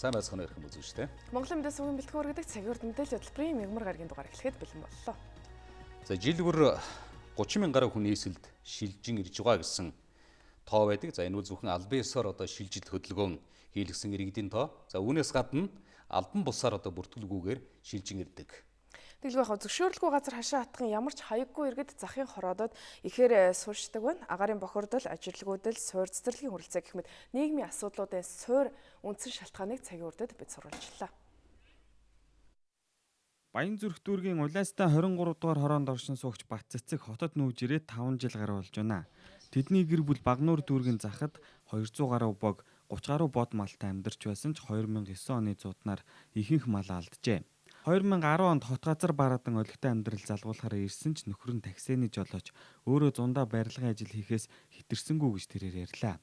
Сайн байцгаана уу эрхэм үзэгчдээ. Монголын мэдээ сувгийн бэлтгэн хүргэдэг цагийн урд мэдээлэл хөтөлбөрийн мягмар гарагийн дугаар эхлэхэд бэлэн боллоо. За жил бүр 30 мянган гаруй хүн нийслэлд шилжин ирж байгаа гэсэн тоо байдаг. За энэ бол зөвхөн албан ёсоор одоо шилжилт хөдөлгөөн хийлгсэн иргэдийн тоо. За үүнээс гадна албан бусаар одоо бүртгэлгүйгээр шилжин ирдэг. Тэгэлгүй яг зөвшөөрлгүй газар хашаа атхан ямар ч хаяггүй иргэд захын хороодод ихээр сууршдаг байна. Агаарын бохирдол, ажилгүйдэл, суур цэцэрлэгийн хүрэлцээ гэх мэт нийгмийн асуудлуудын суур үндсэн шалтгааныг цагийн үрдэд бид сурвалжлаа. Баян зүрх дүүргийн Улаастай 23 дугаар хороонд оршин суугч Бат Цэцэг хотод нүүж ирээд 5 жил гаруй болж байна. Тэдний гэр бүл Багнуур дүүргийн захад 200 гаруй бог, 30 гаруй бод малтай амьдарч байсан ч 2009 оны зуднаар ихэнх малаа алджээ. 2010 онд хот газар бараадан олигтой амьдрал залгуулахаар ирсэн ч нөхөр нь таксины жолооч өөрөө зундаа барилгын ажил хийхээс хэтэрсэнгүү гэж тэрээр ярьлаа.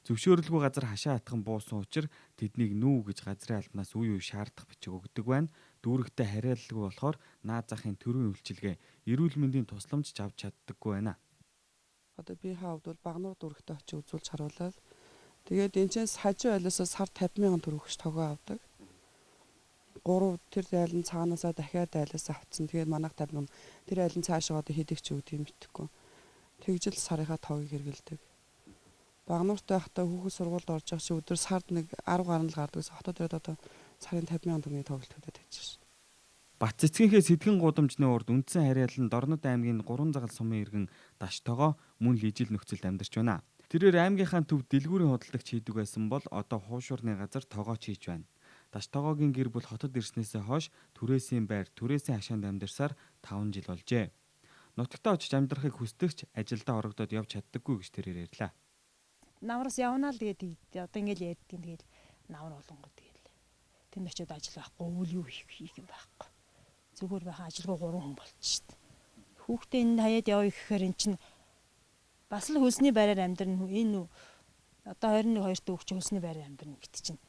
Зөвшөөрлгүй газар хашаа атхан буусан учир тэднийг нүү гэж газрын албанаас үе үе шаардах бичиг өгдөг байна. Дүүрэгтэй хариалалгүй болохоор наад захын төрийн үйлчилгээ, эрүүл мэндийн тусламж ч авч чаддаггүй байна. Одоо би хавд бол Багнуур дүүрэгтэй очиж үзүүлж харуулаад тэгээд энэ ч хажуу айлаас сар 50 мянган төгрөг тогоо авдаг. 3 тэр айлын цаанаасаа дахиад айлаас авцсан. Тэгээд манайх 50 мянган тэр айлын цаашаа одоо хэдий ч өгдөг юм мэдэхгүй. Тэгжэл сарынхаа тогийг хэрэгэлдэг. Багнуурт байхдаа хүүхэд сургуульд орж байгаа чи өдөр сард нэг 10 гаруй л гардаг. Хотод ирээд одоо сарын 50 мянган төгрөгийн тоглолт хөдөд байж шээ. Бат цэцгийнхээ сэтгэн гудамжны урд үндсэн харьяалан Дорнод аймгийн 3 загал сумын иргэн Даштогоо мөн лижил нөхцөлд амьдарч байна. Тэрээр аймгийнхаа төв дэлгүүрийн худалдагч хийдэг байсан бол одоо хуушуурны газар тогооч хийж байна. Даштогоогийн гэр бүл хотод ирснээсээ хойш түрээсийн байр, түрээсийн хашаанд амьдарсаар 5 жил болжээ. Нутагтаа очиж амьдрахыг хүсдэгч ажилдаа орогдоод явж чаддаггүй гэж тэрээр ярьлаа. Намраас явна л тэгээд одоо ингээл ярьдیں۔ Тэгэл намар болонгоо тэгэл. Тэнд очиод ажил байхгүй, үйл юу хийх юм байхгүй. Зүгээр байхan ажилгүй 3 хүн болчих шít. Хүүхдээ энэ хаяад явъя гэхээр эн чинь бас л хөлсний байраар амьдрна. Энэ одоо 21 2 дэх хүүхч хөлсний байраар амьдрна гэт чинь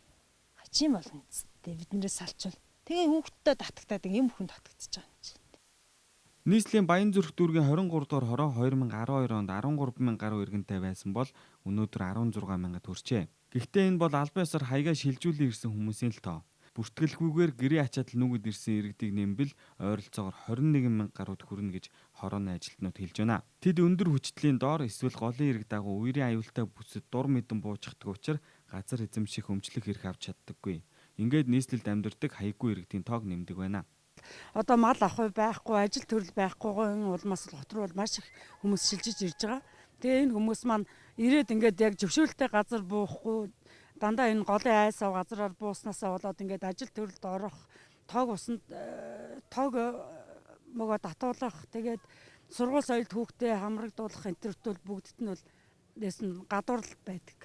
хачин болно зү. Биднээс салчвал тэгээ хүүхдтэй татагтаад юм хүн татагдчих байгаа юм чинь. Нийслэлийн Баян зүрх дүүргийн 23 дугаар хороо 2012 онд 13 мянган гаруй иргэнтэй байсан бол өнөөдөр 16 мянгад хүрчээ. Гэхдээ энэ бол албан ёсоор хаягаа шилжүүлэн ирсэн хүмүүсийн л тоо. Бүртгэлгүйгээр гэрээ ачаатал нүгэд ирсэн иргэдийг нэмбэл ойролцоогоор 21 мянга гаруйд хүрнэ гэж хорооны ажилтнууд хэлж байна. Тэд өндөр хүчтэлийн доор эсвэл голын ирэг дагуу үерийн аюултай бүсэд дур мэдэн буучдаг учраас газар эзэмших өмчлөх эрх авч чаддаггүй. Ингээд нийслэлд амьдардаг хаяггүй иргэдийн тоог нэмдэг байна. Одоо мал авах байхгүй, ажил төрөл байхгүйн улмаас хот руу маш их хүмүүс шилжиж ирж байгаа. Тэгээ энэ хүмүүс маань ирээд ингээд яг зөвшөөрөлтэй газар буухгүй дандаа энэ голын айсаа газраар бууснасаа болоод ингээд ажил төрөлд орох, тог усанд тог мөгөө татуулах, тэгээд сургууль соёлд хүүхдээ хамрагдуулах энэ төртөл бүгдд нь бол дэс нь гадуурлал байдаг.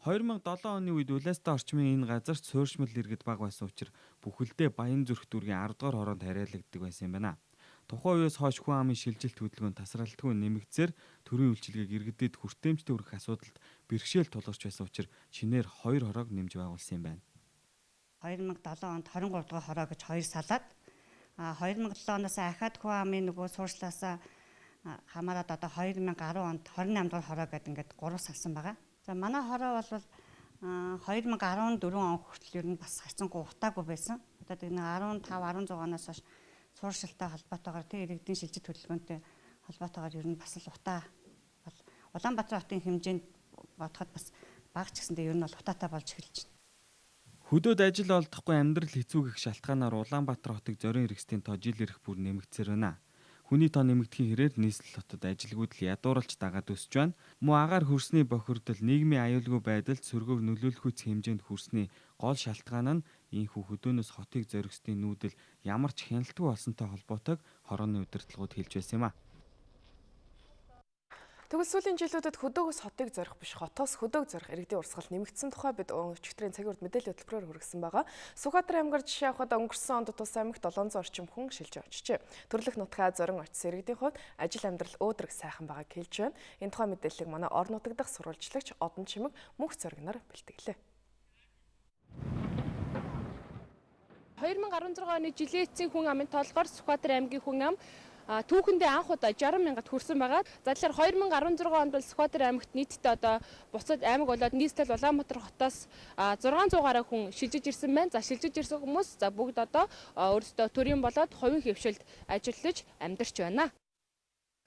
2007 оны үед Улаастай орчмын энэ газарт суурьшмал иргэд бага байсан учраас бүхэлдээ Баян зүрх дүүргийн 10 дугаар хороонд харьяалагддаг байсан юм байна. Тухайн үеэс хойш хүн амын шилжилт хөдөлгөөн тасралтгүй нэмэгдсээр төрийн үйлчилгээг иргэдэд хүртээмжтэй хүргэх асуудалд бэрхшээл тулгарч байсан учраас шинээр 2 хороог нэмж байгуулсан юм байна. 2007 онд 23 дугаар хороо гэж 2 салаад 2007 оноос ахаад хүн амын нөгөө суурьшлаасаа хамаарат одоо 2010 онд 28 дугаар хороо гэдэг ингээд 3 салсан байгаа. За манай хороо бол 2014 он хүртэл ер нь бас харьцангуй утаагүй байсан. Одоо тэг 15 16 оноос хойш суурьшилтай холбоотойгоор тэг иргэдийн шилжилт хөдөлгөөнтэй холбоотойгоор ер нь бас л утаа бол Улаанбаатар хотын хэмжээнд бодоход бас бага ч гэсэндээ ер нь бол утаатай болж эхэлж байна. Хөдөөд ажил олдохгүй амьдрал хэцүү гэх шалтгаанаар Улаанбаатар хотыг зорин иргэсдийн тоо жил ирэх бүр нэмэгдсээр байна. Хүний тоо нэмэгдэхийн хэрээр нийслэл хотод ажилгүйдэл ядууралч дагаад өсөж байна. Мөн агаар хөрсний бохирдол, нийгмийн аюулгүй байдалд сөргөөр нөлөөлөхүйц хэмжээнд хүрсний гол шалтгаан нь ийхүү хөдөөнөөс хотыг зоригсдын нүүдэл ямар ч хяналтгүй болсонтой холбоотойг хорооны удирдлагууд хэлж байсан юм а. Тэгвэл сүүлийн жилүүдэд хөдөөгөөс хотыг зорих биш, хотоос хөдөг зорих иргэдийн урсгал нэмэгдсэн тухай бид өчигдрийн цагийн урд мэдээлэл хөтөлбөрөөр хүргэсэн байгаа. Сүхбаатар аймгаар жишээ авахад өнгөрсөн онд тус аймагт 700 орчим хүн шилжиж очжээ. Төрлөх нутгаа зорин очсон иргэдийн хувьд ажил амьдрал өөдрөг сайхан байгааг хэлж байна. Энэ тухай мэдээллийг манай орон нутаг дахь сурвалжлагч Одон Чимэг мөнх зоригноор бэлтгэлээ. 2016 оны жилийн эцсийн хүн амын тоолгоор Сүхбаатар аймгийн хүн ам түүхэндээ анх удаа 60 мянгад хүрсэн байгаа. За тэгэхээр 2016 онд бол Сүхбаатар аймагт нийтдээ одоо бусад аймаг болоод нийслэл Улаанбаатар хотоос 600 гаруй хүн шилжиж ирсэн байна. За шилжиж ирсэн хүмүүс за бүгд одоо өөрсдөө төрийн болоод хувийн хэвшилд ажиллаж амьдарч байна.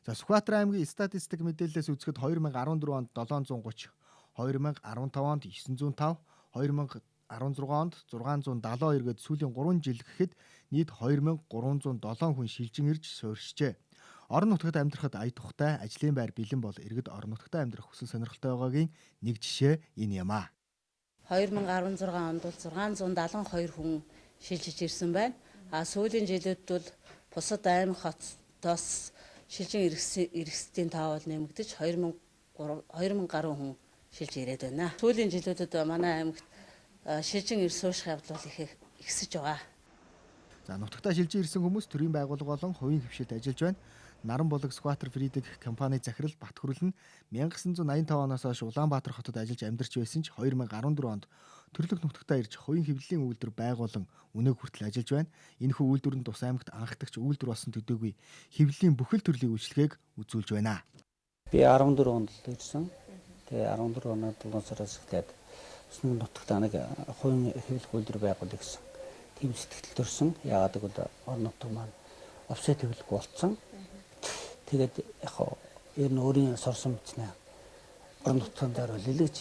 За Сүхбаатар аймгийн статистик мэдээллээс үзэхэд 2014 онд 730, 2015 онд 905, 2016 онд 672 гээд сүүлийн 3 жил гэхэд нийт 2307 хүн шилжин ирж суурьшжээ. Орон нутагт амьдрахад ая тухтай, ажлын байр бэлэн бол иргэд орон нутагт амьдрах хүсэл сонирхолтой байгаагийн нэг жишээ энэ юм аа. 2016 онд бол 672 хүн шилжиж ирсэн байна. А сүүлийн жилүүд бол бусад аймаг хотоос шилжин иргэсдийн тоо бол нэмэгдэж 2000 гаруй хүн шилж ирээд байна. Сүүлийн жилүүдэд манай аймагт шилжин ир суурьших явдал бол их ихсэж байгаа. За нутагтаа шилжин ирсэн хүмүүс төрийн байгууллага болон хувийн хэвшилд ажиллаж байна. Наран булаг Сүхбаатар Фридэг компани захирал Батхүрэл нь 1985 оноос хойш Улаанбаатар хотод ажиллаж амьдарч байсан ч 2014 онд төрлөх нутагтаа ирж хувийн хэвлэлийн үйлдвэр байгуулан өнөөг хүртэл ажиллаж байна. Энэхүү үйлдвэр нь тус аймагт анхдагч үйлдвэр болсон төдийгүй хэвлэлийн бүхэл төрлийн үйлчилгээг үзүүлж байна. Би 14 онд л ирсэн. Тэгээ 14 оны 7 сараас эхлээд бас нэг нутагтаа нэг хувийн хэвлэх үйлдвэр байгуулъя гэсэн тийм сэтгэл төрсөн. Яагаад гэвэл орон нутаг маань офсет хэвлэх болцсон. Тэгээд яг ер нь өөрийн сурсан бичнэ орон нутгийн зориул илгэж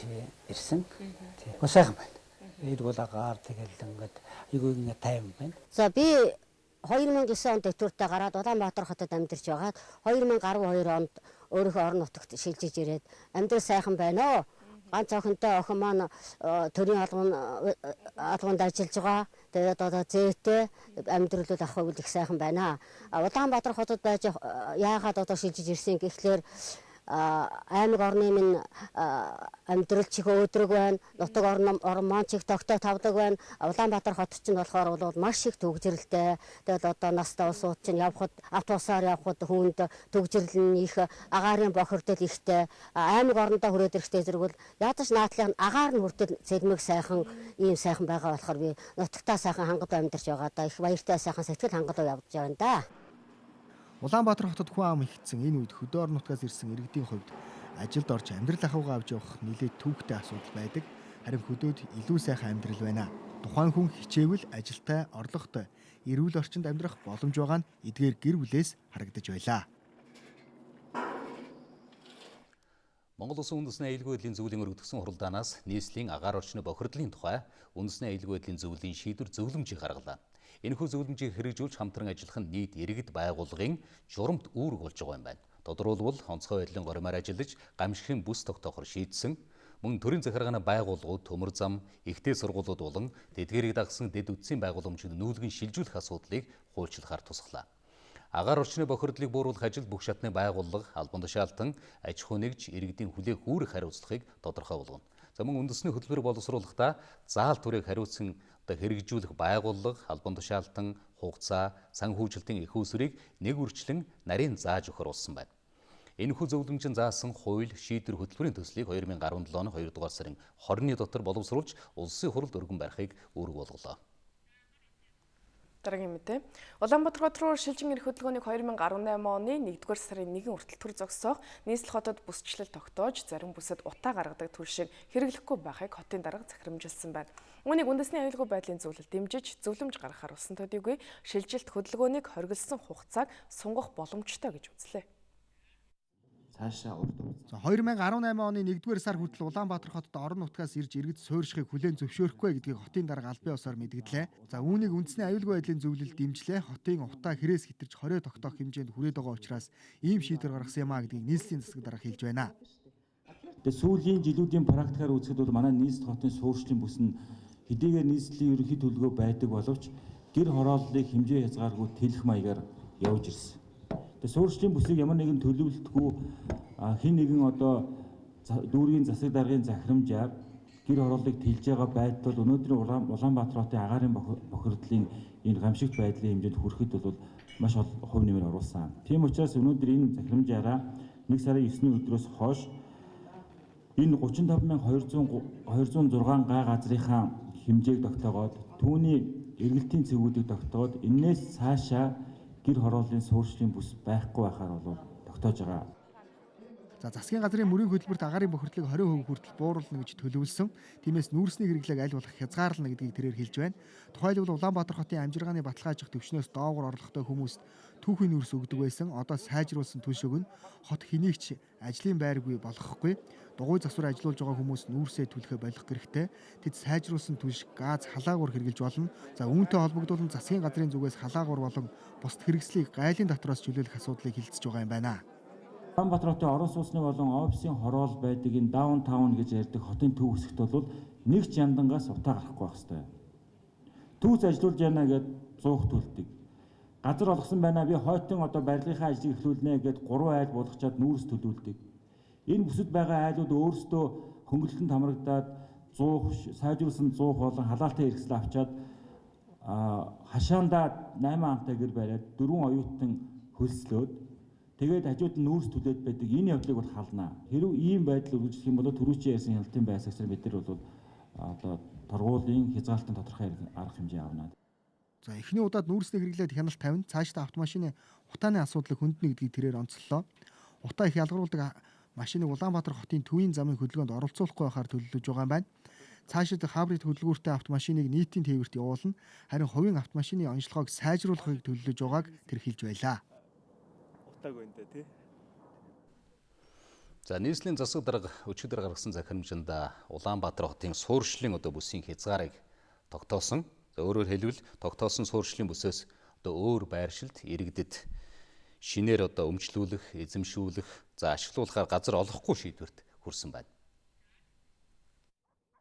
ирсэн. Тийм. Сайхан байна. Эргүүл агаар тэгэл ингээд айгүй ингээд тайван байна. За би 2009 онд Тэвтүртээ гараад Улаанбаатар хотод амьдарч байгаад 2012 онд өөрийнхөө орон нутагт шилжиж ирээд амьдрал сайхан байна оо. Ганц охинтой охин маань төрийн албанд ажиллаж байгаа. Тэгээд одоо зээтэй амьдрал бол ах хөвөл их сайхан байна. Улаанбаатар хотод байж яагаад одоо шилжиж ирсэн гэхлээр аймаг орны минь амьдрал чих өөдрөг байна. Нутаг орон маань чих тогтоо тавдаг байна. Улаанбаатар хот чинь болохоор бол маш их төгжрэлтэй. Тэгэл одоо настай улсууд чинь явхад автобусаар явхад хүнд төгжрөл нь их, агаарын бохирдол ихтэй. Аймаг орондоо хүрээд ирэхдээ зэрэг бол ядаж наадлын агаар нь хүртэл цэлмэг сайхан ийм сайхан байгаа болохоор би нутагтаа сайхан хангалуун амьдарч байгаа да. Их баяртай сайхан сэтгэл хангалуун явж байгаа юм да. Улаанбаатар хотод хүн ам ихтсэн энэ үед хөдөө орон нутгаас ирсэн иргэдийн хувьд ажилд орж амьдрал ахуйгаа авч явах нэлээд төвөгтэй асуудал байдаг. Харин хөдөөд илүү сайхан амьдрал байна. Тухайн хүн хичээвэл ажилтай, орлоготой, эрүүл орчинд амьдрах боломж байгаа нь эдгээр гэр бүлээс харагдаж байлаа. Монгол Улсын үндэсний аюулгүй байдлын зөвлөлийн өргөдгсөн хуралдаанаас нийслэлийн агаар орчны бохирдлын тухай үндэсний аюулгүй байдлын зөвлөлийн шийдвэр зөвлөмжийг гаргалаа. Энэхүү зөвлөмжийг хэрэгжүүлж хамтран ажиллах нь нийт иргэд байгууллагын журамт үүрэг болж байгаа юм байна. Тодорхойлбол онцгой байдлын горимоор ажиллаж гамшигын бүс тогтоохор шийдсэн мөн төрийн захиргааны байгууллагууд, төмөр зам, ихтэй сургуулиуд болон тэдгээрийг дагсан дэд үтсийн байгууламжийг нүүлгэн шилжүүлэх асуудлыг хуульчлахаар тусглаа. Агаар орчны бохирдлыг бууруулах ажил бүх шатны байгууллага, албан тушаалтан, аж ахуй нэгж, иргэдийн хүлээх үүрэг хариуцлагыг тодорхой болгоно. За мөн үндэсний хөтөлбөр боловсруулахдаа заал түрийг хариуцсан одоо хэрэгжүүлэх байгууллага, албан тушаалтан, хугацаа, санхүүжилтийн их усрыг нэг үрчлэн нарийн зааж өгөхөр болсон байна. Энэхүү зөвлөмжийн заасан хууль шийдвэр хөтөлбөрийн төслийг 2017 оны 2 дугаар сарын 20-ны дотор боловсруулж улсын хурлд өргөн барихыг үүрэг болголоо. Дараагийн мэдээ. Улаанбаатар хот руу шилжин ирэх хөдөлгөөнийг 2018 оны 1-р сарын 1 хүртэл төр зогсоох нийслэл хотод бүсчлэл тогтоож зарим бүсэд утаа гаргадаг төр шиг хэрэглэхгүй байхыг хотын дарга захирамжилсан байна. Үүнийг үндэсний аюулгүй байдлын зөвлөл дэмжиж зөвлөмж гаргахаар болсон төдийгүй шилжилт хөдөлгөөнийг хориглосон хугацааг сунгах боломжтой гэж үзлээ. Цаашаа урд. 2018 оны 1-р сар хүртэл Улаанбаатар хотод орон нутгаас ирж иргэд суурьшихыг хүлээн зөвшөөрөхгүй гэдгийг хотын дарга албан ёсоор мэдгдлээ. За үүнийг үндэсний аюулгүй байдлын зөвлөл дэмжлээ. Хотын утаа хэрээс хитэрч хорио тогтоох хэмжээнд хүрээд байгаа учраас ийм шийдвэр гаргасан юм а гэдгийг нийслэлийн засаг дарга хэлж байна. Тэгээ сүүлийн жилүүдийн практикаар үзэхэд бол манай нийслэл хотын суурьшлын бүс нь хэдийгээр нийслэлийн ерөнхий төлөвлөгөө байдаг боловч гэр хорооллыг хэмжээ хязгааргүй тэлэх маягаар явж ирсэн. Тэгээ суурьшлын бүсийг ямар нэгэн төлөвлөлтгүй хэн нэгэн одоо дүүргийн засаг даргын захирамжаар гэр хорооллыг тэлж байгаа байдал бол өнөөдрийн Улаанбаатар хотын агаарын бохирдлын энэ гамшигт байдлын хэмжээнд хүрэхэд бол маш хувь нэмэр оруулсан. Тийм учраас өнөөдөр энэ захирамжаараа 1 сарын 9-ний өдрөөс хойш энэ 35206 гай газрынхаа хэмжээг тогтоогоод түүний эргэлтийн цэгүүдийг тогтоогоод энээс цаашаа гэр хорооллын суурьшлын бүс байхгүй байхаар бол тогтоож байгаа. За засгийн газрын мөрийн хөтөлбөрт агаарын бохирдлыг 20% хүртэл бууруулна гэж төлөвлөсөн. Тиймээс нүүрсний хэрэглээг аль болох хязгаарлана гэдгийг тэрээр хэлж байна. Тухайлбал Улаанбаатар хотын амжиргааны баталгаажих төвшнөөс доогуур орлоготой хүмүүст түүхийн нүүрс өгдөг байсан. Одоо сайжруулсан түлш өгнө. Хот хэнийг ч ажлын байргүй болгохгүй. Дугуй засвар ажиллуулж байгаа хүмүүс нүүрсээ түлхэ болох хэрэгтэй. Тэд сайжруулсан түлш газ халаагуур хэрэглэж болно. За үүнтэй холбогдуулан засгийн газрын зүгээс халаагуур болон бусад хэрэгслийг гайлын дотроос чөлөөлөх асуудлыг хилцэж байгаа юм байна. Улаанбаатар хотын орон сууцны болон офисын хороол байдаг энэ даунтаун гэж ярьдаг хотын төв хэсэгт бол нэг ч яндангаас утаа гарахгүй байх хэрэгтэй. Түүц ажиллуулж яана гэд 100 төлдөг. Газар олгосон байна би хойтон одоо барилгынхаа ажлыг эхлүүлнэ гэд 3 айл буулгачаад нүүрс төлүүлдэг. Энэ бүсэд байгаа айлууд өөрсдөө хөнгөлөлтөнд хамрагдаад 100 сайжруулсан 100 болон халаалтай хэрэгсэл авчаад хашаандаа 8 амтай гэр бариад 4 оюутан хөлслөөд тэгээд хажууд нь нүүрс түлээд байдаг энэ явдлыг бол халнаа. Хэрв ийм байдал үргэлжлэх юм бол түрүүчийн ярьсан хяналтын байсагчаар бид нар бол одоо торгуулийн хязгаарлалтын тодорхой арга хэмжээ авна. За эхний удаад нүүрсний хэрэглээд хяналт тавина. Цаашдаа автомашины утааны асуудлыг хөндлөнө гэдгийг тэрээр онцлоо. Утаа их ялгаруулдаг машиныг Улаанбаатар хотын төвийн замын хөдөлгөөнд оролцуулахгүй байхаар төлөвлөж байгаа юм байна. Цаашид хабрид хөдөлгүүртэй автомашиныг нийтийн тээвэрт явуулна. Харин хувийн автомашины онцлогоог сайжруулахыг төлөвлөж байгааг тэр хэлж байлаа. За нийслэлийн засаг дарга өчигдөр гаргасан захирамжинд Улаанбаатар хотын суурьшлын одоо бүсийн хязгаарыг тогтоосон. За өөрөөр хэлбэл тогтоосон суурьшлын бүсээс одоо өөр байршилд иргэдэд шинээр одоо өмчлүүлэх, эзэмшүүлэх, за ашиглуулахаар газар олохгүй шийдвэрт хүрсэн байна.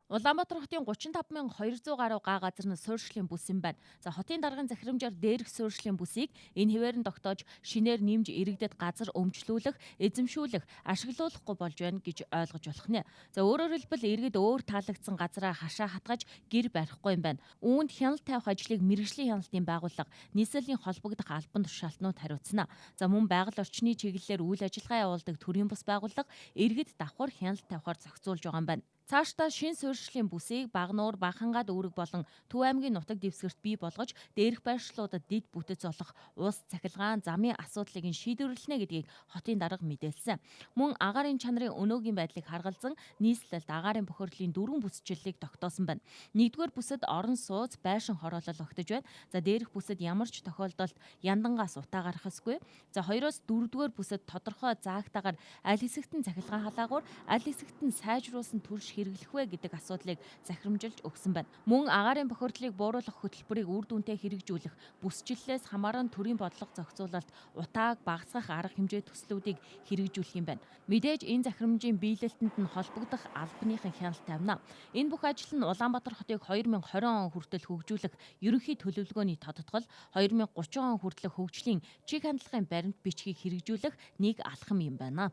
Улаанбаатар хотын 35,200 гаруй га газар нь суурьшлын бүс юм байна. За хотын даргын захирамжаар дээрх суурьшлын бүсийг энэ хэвээр нь тогтоож шинээр нэмж иргэдэд газар өмчлүүлэх, эзэмшүүлэх, ашиглуулахгүй болж байна гэж ойлгож болох нэ. За өөрөөр хэлбэл иргэд өөр таалагдсан газараа хашаа хатгаж гэр барихгүй юм байна. Үүнд хяналт тавих ажлыг мэргэжлийн хяналтын байгууллага, нийслэлийн холбогдох албан тушаалтнууд хариуцна. За мөн байгаль орчны чиглэлээр үйл ажиллагаа явуулдаг төрийн бус байгууллага иргэд давхар хяналт тавихаар зохицуулж байгаа юм байна. Цаашдаа шин суурьшлын бүсийг Багануур, Бахангаа дүүрэг болон Төв аймгийн нутаг дэвсгэрт бий болгож дээрх байршлуудад дэд бүтэц олох улс цахилгаан замын асуудлыг нь шийдвэрлэнэ гэдгийг хотын дарга мэдээлсэн. Мөн агаарын чанарын өнөөгийн байдлыг харгалзан нийслэлд агаарын бохирдлын 4 бүсчлэлийг тогтоосон байна. Нэгдүгээр бүсэд орон сууц, байшин хороолол огтож байна. За дээрх бүсэд ямар ч тохиолдолд яндангаас утаа гарах ёсгүй. За 2-оос 4-р бүсэд тодорхой заагтаагаар аль хэсэгт нь цахилгаан халаагуур, аль хэсэгт нь сайжруулсан төрш хэрэглэх вэ гэдэг асуудлыг захирамжилж өгсөн байна. Мөн агаарын бохирдлыг бууруулах хөтөлбөрийг үр дүнтэй хэрэгжүүлэх, бүсчлэлээс хамааран төрийн бодлого зохицуулалт, утааг багасгах арга хэмжээ төслүүдийг хэрэгжүүлэх юм байна. Мэдээж энэ захирамжийн биелэлтэнд нь холбогдох албаныхан хяналт тавина. Энэ бүх ажил нь Улаанбаатар хотыг 2020 он хүртэл хөгжүүлэх ерөнхий төлөвлөгөөний тодотгол, 2030 он хүртэлх хөгжлийн чиг хандлагын баримт бичгийг хэрэгжүүлэх нэг алхам юм байна.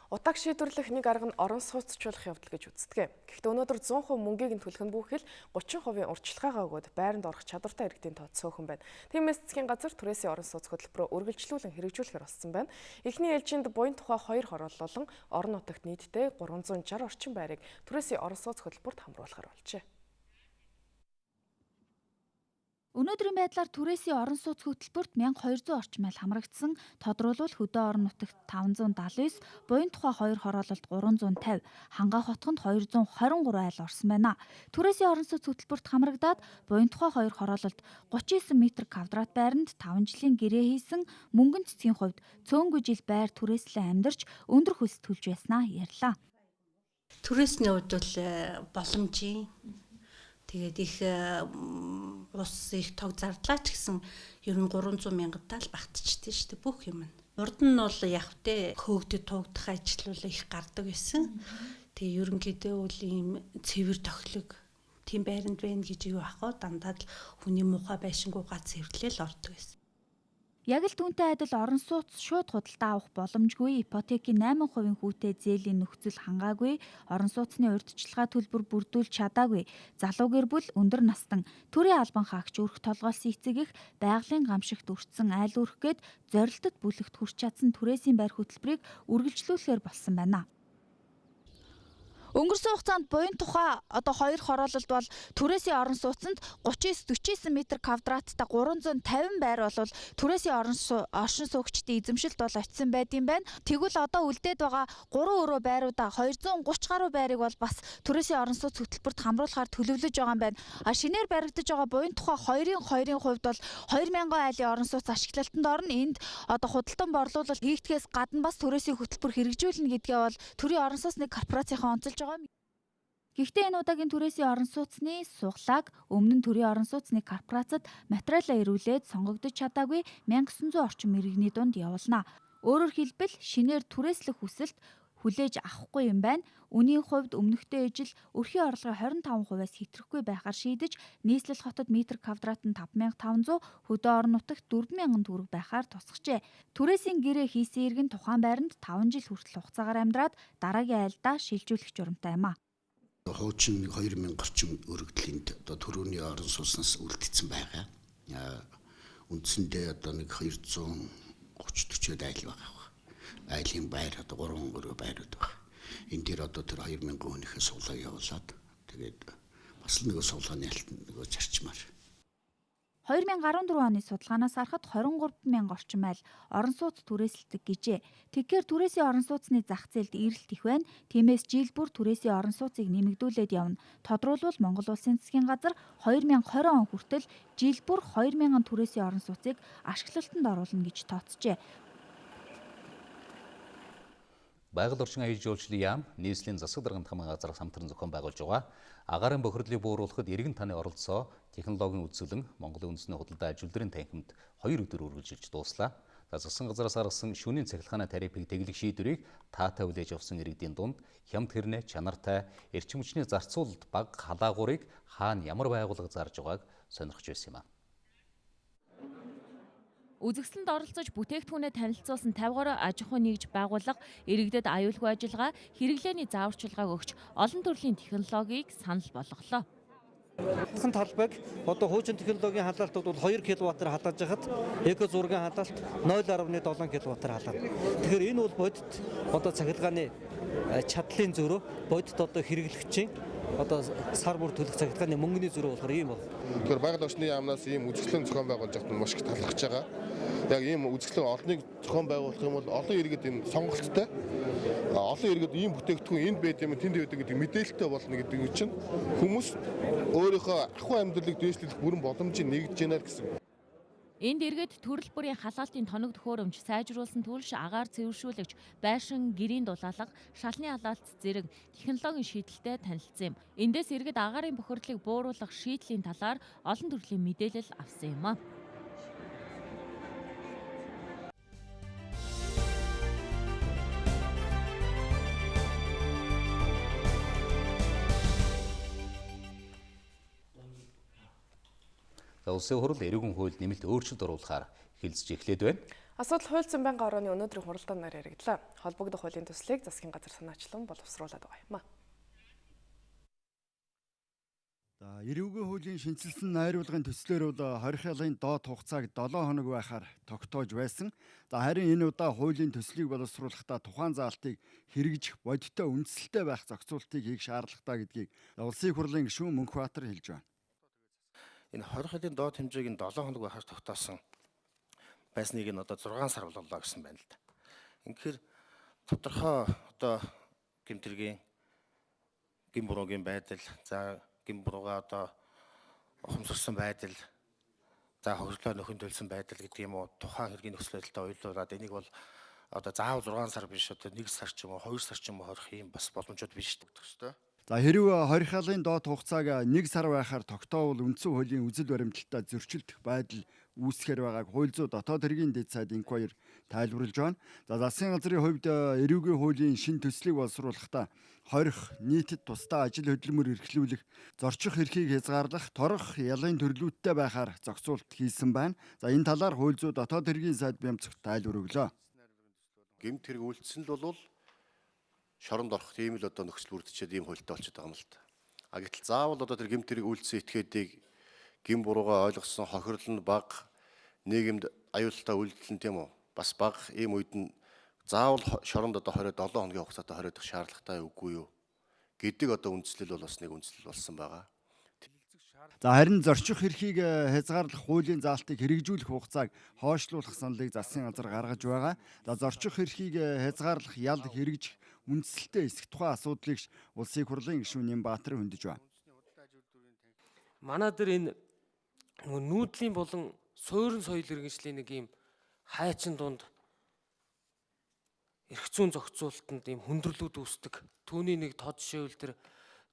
Утааг шийдвэрлэх нэг арга нь орон сууцчлах явдал гэж үздэг. Гэхдээ өнөөдөр 100% мөнгийг нь төлөх нь бүхэл 30% урьдчилгаагаа өгөөд байранд орох чадвартай иргэдийн тоо цөөхөн байна. Тиймээс засгийн газар түрээсийн орон сууц хөтөлбөрөө үргэлжлүүлэн хэрэгжүүлэхээр болсон байна. Эхний ээлжинд буян тухай 2 хорооллолон орон нутагт нийтдээ 360 орчим байрыг түрээсийн орон сууц хөтөлбөрт хамруулахар болжээ. Өнөөдрийн байдлаар түрээсийн орон сууц хөтөлбөрт 1200 орчим айл хамрагдсан. Тодруулбал хөдөө орон нутагт 579, буян тухай 2 хороололд 350, Хангаа хотгонд 223 айл орсон байна. Түрээсийн орон сууц хөтөлбөрт хамрагдаад буян тухай 2 хороололд 39 м квадрат байранд 5 жилийн гэрээ хийсэн мөнгөн цэцгийн хувьд цөөнгүй жил байр түрээслэн амьдарч өндөр хөлс төлж байснаа ярьлаа. Түрээсний хувьд бол боломжийн. Тэгээд их ус их тог зардлаа ч гэсэн ер нь 300 мянгадаа л багтчихдээ шүү дээ бүх юм. Урд нь бол яг тэ хөөгдөд тугдах ажил бол их гардаг байсан. Тэгээ ерөнхийдөө бол ийм цэвэр тохилог тийм байранд байна гэж юу ах вэ? Дандаа л хүний муухай байшингуугаа цэвэрлээл ордог байсан. Яг л түүнтэй адил орон сууц шууд худалдаа авах боломжгүй, ипотекийн 8% хүүтэй зээлийн нөхцөл хангаагүй, орон сууцны урьдчилгаа төлбөр бүрдүүлж чадаагүй, залуу гэр бүл өндөр настан, төрийн албан хаагч өрх толгойлсон эцэг их байгалийн гамшигт өртсөн айл өрх гээд зорилтод бүлэгт хүрч чадсан түрээсийн байр хөтөлбөрийг үргэлжлүүлэхээр болсон байна. Өнгөрсөн хугацаанд буян тухай одоо хоёр хороололд бол түрээсийн орон сууцнд 39 49 м квадраттай 350 байр бол түрээсийн оршин суугчдын эзэмшилд бол очисон байдсан байна. Тэгвэл одоо үлдээд байгаа 3 өрөө байруудаа 230 гаруй байрыг бол бас түрээсийн орон сууц хөтөлбөрт хамруулахаар төлөвлөж байгаа юм байна. А шинээр баригдаж байгаа буян тухай 2-ын 2-ын хувьд бол 2000 айлын орон сууц ашиглалтанд орно. Энд одоо худалдан борлуулалт хийгдэхээс гадна бас түрээсийн хөтөлбөр хэрэгжүүлнэ гэдгээ бол төрийн орон сууцны корпорацийнхаа онцолж байгаа юм. Гэхдээ энэ удаагийн түрээсийн орон сууцны суглааг өмнө нь төрийн орон сууцны корпорацид материалаа ирүүлээд сонгогдож чадаагүй 1900 орчим иргэний дунд явуулна. Өөрөөр хэлбэл шинээр түрээслэх хүсэлт хүлээж авахгүй юм байна. Үнийн хувьд өмнөхтэй ижил өрхийн орлогын 25%-аас хэтрэхгүй байхаар шийдэж нийслэл хотод метр квадрат нь 5500, хөдөө орон нутагт 4000 төгрөг байхаар тусгажээ. Түрээсийн гэрээ хийсэн иргэн тухайн байранд 5 жил хүртэл хугацаагаар амьдраад дараагийн айлдаа шилжүүлэх журамтай юм а. Хуучин 2000 орчим өргөдлийн одоо төрөүний орон сууцнаас үлдсэн байгаа. Үндсэндээ одоо нэг 230 40 айл байгаа. Айлын байр одоо 3 өрөө байрууд байгаа. Энэ дээр одоо тэр 2000 хүнийхээ суглаа явуулаад тэгээд бас л нөгөө суглааны альт нөгөө зарчмаар. 2014 оны судалгаанаас харахад 23,000 орчим айл орон сууц түрээсэлдэг гэжээ. Тэгэхээр түрээсийн орон сууцны зах зээлд эрэлт их байна. Тиймээс жил бүр түрээсийн орон сууцыг нэмэгдүүлээд явна. Тодруулбал Монгол Улсын засгийн газар 2020 он хүртэл жил бүр 2000 түрээсийн орон сууцыг ашиглалтанд оруулна гэж тооцжээ. Байгаль орчин аяж жуулчлалын яам нийслэлийн засаг даргын хамгааллын газар самтран зохион байгуулж байгаа. Агаарын бохирдлыг бууруулахад иргэн таны оролцоо технологийн үзүүлэн Монголын үндэсний худалдаа аж үйлдвэрийн танхимд 2 өдөр үргэлжилж дууслаа. За засгийн газраас гаргасан шөнийн цахилгааны тарифыг тэглэх шийдвэрийг таатай хүлээж авсан иргэдийн дунд хямд хэрнээ чанартай эрчим хүчний зарцуулалт бага халаагуурыг хаана ямар байгууллага зарж байгааг сонирхож байсан юм а. Үзэсгэлэнд оролцож бүтээгдэхүүнээ танилцуулсан 50 гаруй аж ахуйн нэгж байгууллага иргэдэд аюулгүй ажиллагаа, хэрэглээний зааварчилгааг өгч олон төрлийн технологиг санал болголоо. Хятадхан талбайг одоо хуучин технологийн халаалтууд бол 2 кВт-аар халааж байхад эко зургийн халаалт 0.7 кВт-аар халаана. Тэгэхээр энэ бол бодит одоо цахилгааны чадлын зөрөө, бодит одоо хэрэглэгчийн одоо сар бүр төлөх цахилгааны мөнгөний зөрөө болохоор ийм бол. Тэгэхээр байгаль орчны яамнаас ийм үзэсгэлэн зохион байгуулж байхад нь маш их талархаж байгаа. Яг ийм үзэсгэлэн олныг зохион байгуулах юм бол олон иргэд энэ сонголттой. Олон иргэд ийм бүтээгдэхүүн энд байд юм, тэнд байдаг гэдэг мэдээлэлтэй болно гэдэг нь чинь хүмүүс өөрийнхөө ахуй амьдралыг дээшлүүлэх бүрэн боломжийг нэгдэж байна л гэсэн. Энд иргэд төрөл бүрийн халаалтын тоног төхөөрөмж, сайжруулсан төлш, агаар цэвэршүүлэгч, байшин, гэрийн дулаалга, шалны халаалт зэрэг технологийн шийдэлтэй танилцсан юм. Эндээс иргэд агаарын бохирдлыг бууруулах шийдлийн талаар олон төрлийн мэдээлэл авсан юм а. Улсын хурал эрүүгэн хуульд нэмэлт өөрчлөлт оруулахаар хэлцэж эхлээд байна. Асуудал хууль зүйн байнгын орооны өнөөдрийн хуралдаанаар яригдлаа. Холбогдох хуулийн төслийг засгийн газар санаачлан боловсруулад байгаа юм а. За эрүүгийн хуулийн шинэчилсэн найруулгын төслөөр бол хорих ялын доод хугацааг 7 хоног байхаар тогтоож байсан. За харин энэ удаа хуулийн төслийг боловсруулахдаа тухайн заалтыг хэрэгжих бодиттой үндсэлтэй байх зохицуултыг хийх шаардлагатай гэдгийг Улсын хурлын гишүүн Мөнхбаатар хэлж байна. Энэ хорих ялын доод хэмжээг нь 7 хоног байхаар тогтоосон байсныг нь одоо 6 сар болголоо гэсэн байна л да. Ингэхээр тодорхой одоо гэмтэргийн гэм буруугийн байдал, за гэм буруугаа одоо ухамсарсан байдал, за хөрөлөө нөхөн төлсөн байдал гэдэг юм уу тухайн хэргийн нөхцөл байдалтай уялдуулаад энийг бол одоо заавал 6 сар биш одоо 1 сар ч юм уу 2 сар ч юм уу хорих юм бас боломжууд биш гэдэг ёстой. За хэрв хорих ялын доод хугацааг 1 сар байхаар тогтоовол үндсэн хуулийн үзэл баримтлалтай зөрчилдөх байдал үүсгэхээр байгааг хууль зүйн дотоод хэргийн дэд сайд Инквайр тайлбарлаж байна. За засгийн газрын хувьд эрүүгийн хуулийн шинэ төслийг боловсруулахдаа хорих нийтэд тусдаа ажил хөдөлмөр эрхлүүлэх, зорчих эрхийг хязгаарлах, торох ялын төрлүүдтэй байхаар зохицуулт хийсэн байна. За энэ талаар хууль зүйн дотоод хэргийн сайд Бямцогт тайлбар өглөө. Гэмт хэрэг үйлдсэн л бол шоронд орох тийм л одоо нөхцөл бүрдчихэд ийм хуультай болчиход байгаа юм л та. А гэтэл заавал одоо тэр гэмт хэрэг үйлдсэн этгээдийг гэм буруугаа ойлгосон хохирол нь бага, нийгэмд аюултай үйлдэл нь тийм үү? Бас бага ийм үед нь заавал шоронд одоо 27 хоногийн хугацаатай хориодох шаардлагатай үгүй юу гэдэг одоо үндслэл бол бас нэг үндслэл болсон байгаа. За харин зорчих эрхийг хязгаарлах хуулийн заалтыг хэрэгжүүлэх хугацааг хойшлуулах саналыг засгийн газар гаргаж байгаа. За зорчих эрхийг хязгаарлах ял хэрэгжих үндсэлтэй эсэх тухай асуудлыг Улсын их хурлын гишүүн Нямбатар хөндөж байна. Манай дээр энэ нүүдлийн болон суурин соёл иргэншлийн нэг ийм хайчин дунд эрх зүйн зохицуултанд ийм хүндрэлүүд үүсдэг. Түүний нэг тод жишээвэл тэр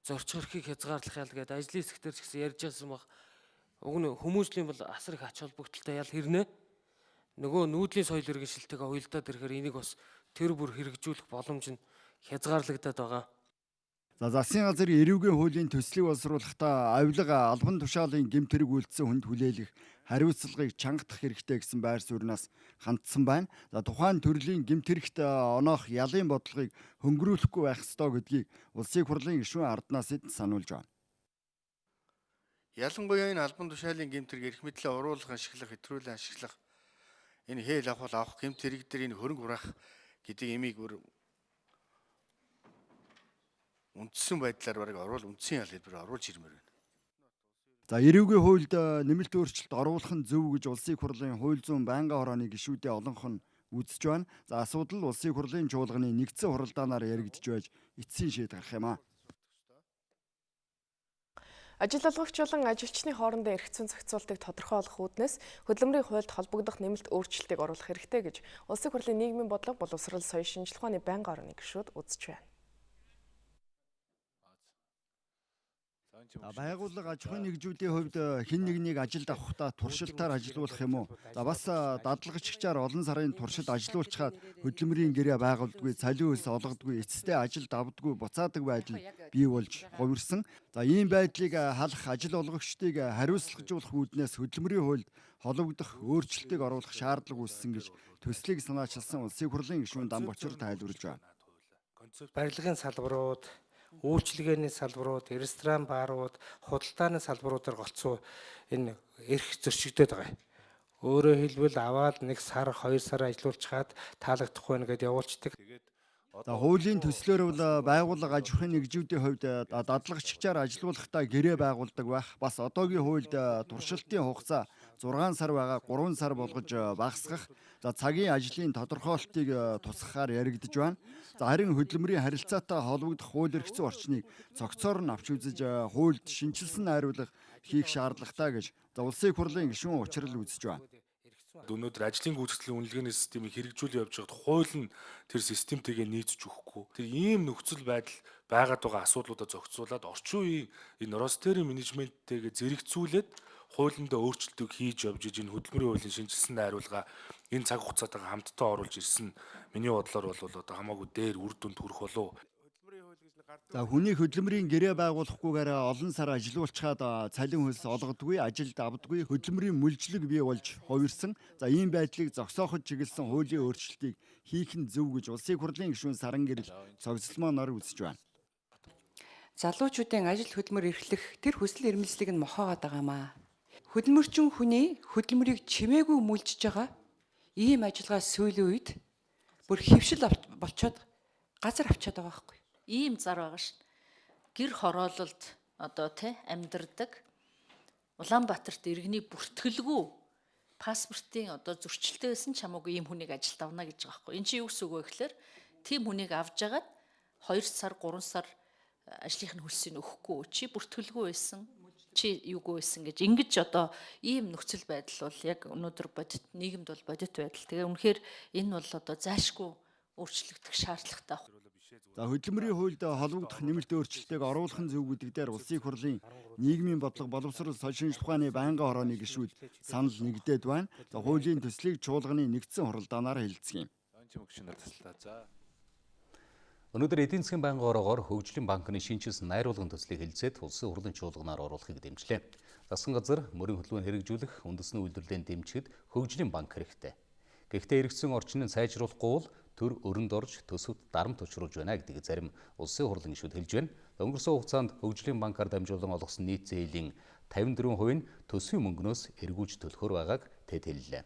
зорчих эрхийг хязгаарлах ял гэдэг ажлын хэсгээр ч гэсэн ярьж байсан баг. Уг нь хүмүүжлийн бол асар их ач холбогдолтой ял хэрнээ. Нөгөө нүүдлийн соёл иргэншилтэйгээ уялдаад ирэхээр энийг бас тэр бүр хэрэгжүүлэх боломж нь хязгаарлагдаад байгаа. За засгийн газар эрүүгийн хуулийн төслийг боловсруулахдаа авилга албан тушаалын гэмт хэрэг үйлдсэн хүнд хүлээлгэх хариуцлагыг чангатгах хэрэгтэй гэсэн байр сууриас хандсан байна. За тухайн төрлийн гэмт хэрэгт оноох ялын бодлогыг хөнгөрүүлэхгүй байх ёстой гэдгийг Улсын их хурлын гишүүн Арднаас эд сануулж байна. Ялангуяа энэ албан тушаалын гэмт хэрэг эрх мэдлээ уруулах, ашиглах, хэтрүүлэн ашиглах энэ хээл авах авах гэмт хэрэг дээр энэ хөрөнгө хураах гэдэг имийг бүр үндсэн байдлаар бараг оруул үндсэн ял хэлбэр оруулж ирмээр байна. За эрүүгийн хуульд нэмэлт өөрчлөлт оруулах нь зөв гэж Улсын их хурлын хууль зүйн байнгын хорооны гишүүдийн олонх нь үзэж байна. За асуудал Улсын их хурлын чуулганы нэгдсэн хуралдаанаар яригдж байж эцсийн шийд гарах юм а. Ажил олгогч болон ажилчны хоорондын эрх зүйн зохицуултыг тодорхойлох үүднээс хөдөлмөрийн хуульд холбогдох нэмэлт өөрчлөлтийг оруулах хэрэгтэй гэж Улсын их хурлын нийгмийн бодлого боловсрол соёл шинжилгээ ухааны байнгын орны гишүүд үзэж байна. Байгууллага аж ахуйн нэгжүүдийн хувьд хэн нэгнийг ажилд авахдаа туршилтаар ажилуулах юм уу? За бас дадлагчаар олон сарын туршид ажилуулчихад хөдөлмөрийн гэрээ байгуулдаггүй, цалин хөлс олгодгүй, эцэстээ ажилд авдаггүй, буцаадаг байдал бий болж хувирсан. За ийм байдлыг халах ажил олгогчдыг хариуцлагажуулах үүднээс хөдөлмөрийн хуульд холбогдох өөрчлөлтийг оруулах шаардлага үүссэн гэж төслийг санаачилсан Улсын их хурлын гишүүн Дамбочор тайлбарлаж байна. Барилгын салбарууд, үйлчилгээний салбарууд, ресторан, баарууд, худалдааны салбаруудаар голцоо энэ эрх зөрчигдөд байгаа юм. Өөрөөр хэлбэл аваад 1 сар, 2 сар ажилуулчихад таалагдахгүй байна гэдээ явуулцдаг. За хуулийн төслөөр бол байгууллага аж ахуйн нэгжүүдийн хувьд дадлагчаар ажилуулахдаа гэрээ байгуулдаг байх. Бас одоогийн хуульд туршилтын хугацаа 6 сар байгаа 3 сар болгож багасгах. За цагийн ажлын тодорхойлтыг тусгахаар яригдж байна. За харин хөдөлмөрийн харилцаатай холбогдох хууль эрх зүйн орчныг цогцоор нь авч үзэж хуульд шинэчилсэн найруулга хийх шаардлагатай гэж за Улсын их хурлын гишүүн Учрал үзэж байна. Өнөөдөр ажлын гүйцэтгэлийн үнэлгээний системийг хэрэгжүүлэн явж байхад хууль нь тэр системтэйгээ нийцж өгөхгүй. Тэр ийм нөхцөл байдал байгаад байгаа асуудлуудаа зохицуулаад орчин үеийн энэ ростерийн менежменттэйгээ зэрэгцүүлээд хуулиндаа өөрчлөлтийг хийж явж энэ хөдөлмөрийн хуулийн шинэчилсэн найруулга энэ цаг хугацаатайгаа хамтдаа оруулж ирсэн миний бодлоор бол одоо хамаагүй дээр үр дүнд хүрэх болов. За хүний хөдөлмөрийн гэрээ байгуулахгүйгээр олон сар ажилуулчихад цалин хөлс олгодгүй, ажилд авдаггүй, хөдөлмөрийн мүлжлэг бий болж хувирсан. За ийм байдлыг зогсооход чиглэсэн хуулийн өөрчлөлтийг хийх нь зөв гэж Улсын их хурлын гишүүн Саран Гэрэл цогцлмоо нар үзэж байна. Залуучуудын ажил хөдөлмөр эрхлэх тэр хүсэл эрмэлзлийг нь мохоогоод байгаа юм аа. Хөдөлмөрчин хүний хөдөлмөрийг чимээгүй мүлжиж байгаа ийм ажиллагаа сүүлийн үед бүр хөвшил болчоод газар авчаад байгаа байхгүй. Ийм зар байгаа шин. Гэр хороололд одоо тий амьдардаг Улаанбаатарт иргэний бүртгэлгүй паспортын одоо зөрчилтэй байсан ч хамаагүй ийм хүнийг ажилд авна гэж байгаа байхгүй. Энд чинь юу гэсэн үг вэ гэхээр тийм хүнийг авж агаад 2 сар 3 сар ажлынх нь хөлсийг өгөхгүй, чи бүртгэлгүй байсан, чи юугүй байсан гэж ингэж одоо ийм нөхцөл байдал бол яг өнөөдөр бодит нийгэмд бол бодит байдал. Тэгээ үнэхээр энэ бол одоо зайлшгүй өөрчлөгдөх шаардлагатай. За хөдөлмөрийн хуульд холбогдох нэмэлт өөрчлөлтийг оруулах нь зөв гэдэг дээр Улсын их хурлын нийгмийн бодлого боловсрол соёл шинжилгээ ухааны байнгын хорооны гишүүд санал нэгдээд байна. За хуулийн төслийг чуулганы нэгдсэн хуралдаанаар хэлэлцэх юм. Өнөөдөр эдийн засгийн байнгын ороогоор хөгжлийн банкны шинэчилсэн найруулгын төслийг хэлэлцээд Улсын хурлын чуулганаар оруулахыг дэмжлээ. Засгийн газар мөрийн хөдөлгөөнд хэрэгжүүлэх үндэсний үйлдвэрлэлийг дэмжихэд хөгжлийн банк хэрэгтэй. Гэхдээ эргэцэн орчин нь сайжруулахгүй бол төр өрөнд орж төсөвт дарамт учруулж байна гэдгийг зарим улсын хурлын гишүүд хэлж байна. Өнгөрсөн хугацаанд хөгжлийн банкар дамжуулан олгосон нийт зээлийн 54% нь төсвийн мөнгнөөс эргүүлж төлөхөр байгааг тэд хэллээ.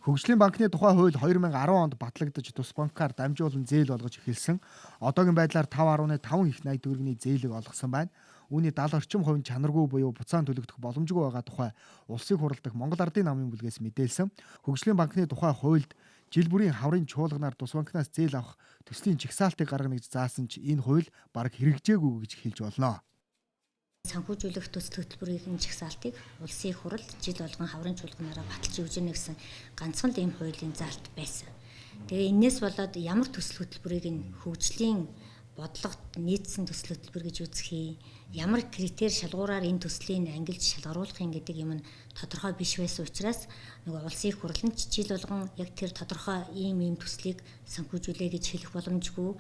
Хөгжлийн банкны тухай хууль 2010 онд батлагдаж тус банкар дамжуулан зээл олгож эхэлсэн. Одоогийн байдлаар 5.5 их 80 төгрөгийн зээлийг олгосон байна. Үүний 70 орчим хувь нь чанаргүй буюу буцаан төлөгдөх боломжгүй байгаа тухай улсын хурал дахь Монгол Ардын намын бүлгээс мэдээлсэн. Хөгжлийн банкны тухай хуульд жил бүрийн хаврын чуулганаар тус банкнаас зээл авах төслийн жагсаалтыг гаргана гэж заасан ч энэ хууль бараг хэрэгжээгүй гэж хэлж болно. Санхүүжүүлэх төсөл хөтөлбөрийн жагсаалтыг улсын их хурал жил болгон хаврын чуулганаараа баталж өгч гэнэ гэсэн ганцхан л ийм хуулийн заалт байсан. Тэгээ энээс болоод ямар төсөл хөтөлбөрийг нь хөгжлийн бодлогот нийцсэн төсөл хөтөлбөр гэж үзэх юм, ямар критери шалгуураар энэ төслийг ангилж шалгаруулах юм гэдэг юм нь тодорхой биш байсан учраас нөгөө улсын их хурал нь жил болгон яг тэр тодорхой ийм ийм төслийг санхүүжүүлээ гэж хэлэх боломжгүй.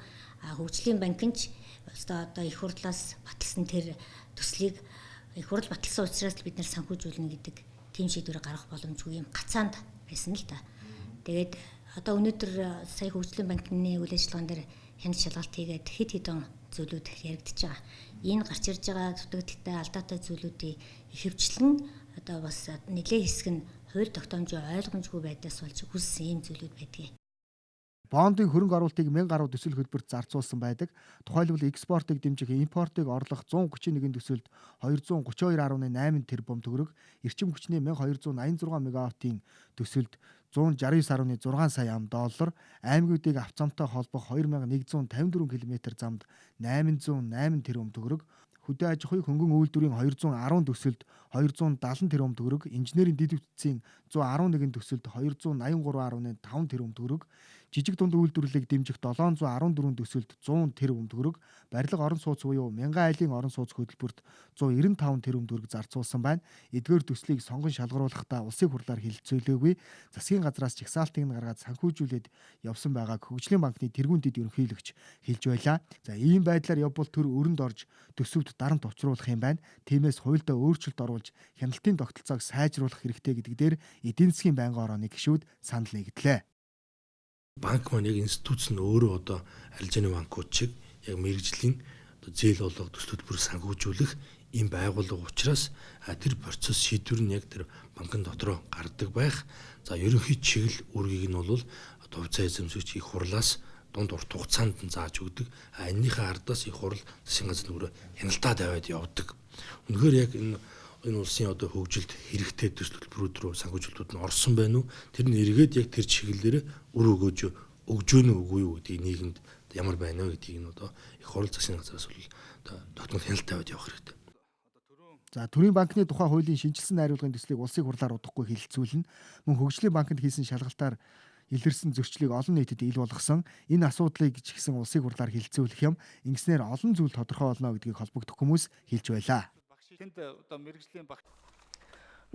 А хөгжлийн банк нь ч одоо их хурлаас баталсан тэр төслийг их хурал баталсан учраас бид нэр санхүүжүүлнэ гэдэг тийм шийдвэр гаргах боломжгүй юм гацаанд байсан л да. Тэгээд одоо өнөөдөр сая хөгжлийн банкны үйл ажиллагаан дээр хяналт шалгалт хийгээд хэд хэдэн зүйлүүд яригдчихэж байгаа. Энэ гарч ирж байгаа дутагдaltaй алдаатай зүйлүүдийг ихэвчлэн одоо бас нэлээд хэсэг нь хууль тогтоомжийн ойлгомжгүй байдлаас болж үүссэн ийм зүйлүүд байдгийг. Бондын хөрөнгө оруулалтыг 1000 гаруй төсөл хөтөлбөрт зарцуулсан байдаг. Тухайлбал экспортыг дэмжих, импортыг орлох 131 төсөлд 232.8 тэрбум төгрөг, эрчим хүчний 1286 мегаваттын төсөлд 169.6 сая ам доллар, аймагуудыг авцамтай холбох 2154 км замд 808 тэрбум төгрөг, хөдөө аж ахуйн хөнгөн үйлдвэрийн 210 төсөлд 270 тэрбум төгрөг, инженерийн дэд бүтцийн 111 төсөлд 283.5 тэрбум төгрөг, жижиг дунд үйлдвэрлэлийг дэмжих 714 төсөлд 100 тэрбум төгрөг, барилга орон сууц буюу мянган айлын орон сууц хөтөлбөрт 195 тэрбум төгрөг зарцуулсан байна. Эдгээр төслийг сонгон шалгаруулахдаа улсын хурлаар хэлэлцүүлээгүй, засгийн газраас жагсаалтыг нь гаргаад санхүүжүүлээд явсан байгааг хөгжлийн банкны тэргуун дэд ерөнхийлөгч хэлж байлаа. За ийм байдлаар явбал төр өрөнд орж төсөвт дарамт учруулах юм байна. Тиймээс хуульдаа өөрчлөлт оруулж хяналтын тогтолцоог сайжруулах хэрэгтэй гэдэг дээр эдийн засгийн байнгын орооны гишүүд санал нэгдлээ. Банк маань яг институц нь өөрөө одоо арилжааны банкуд шиг яг мэргэжлийн одоо зээл олгох, төсөл төлбөр санхүүжүүлэх ийм байгууллага учраас тэр процесс шийдвэр нь яг тэр банкн дотроо гардаг байх. За ерөнхий чиглэл үүргийг нь бол хувьцаа эзэмшигч их хурлаас дунд урт хугацаанд нь зааж өгдөг. А энэнийхээ ардаас их хурал засгийн газар нүрээ хяналтаа тавиад явдаг. Үнэхээр яг энэ улсын одоо хөгжилд хэрэгтэй төсөл төлбөрүүд рүү санхүүжилтүүд нь орсон байна уу? Тэр нь эргээд яг тэр чиглэлээр үр өгөөж өгж гэнэ үгүй юу гэдгийг нийгэмд ямар байна вэ гэдгийг нь одоо их хурал засгийн газраас бол одоо тогтмол хяналт тавиад явах хэрэгтэй. За төрийн банкны тухай хуулийн шинжилсэн найруулгын төслийг улсын хурлаар удахгүй хэлэлцүүлнэ. Мөн хөгжлийн банкнд хийсэн шалгалтаар илэрсэн зөрчлийг олон нийтэд ил болгосон. Энэ асуудлыг ч гэсэн улсын хурлаар хэлэлцүүлэх юм. Ингэснээр олон зүйл тодорхой болно гэдгийг холбогдох хүмүүс хэлж байлаа. Тэнд одоо мэргэжлийн багш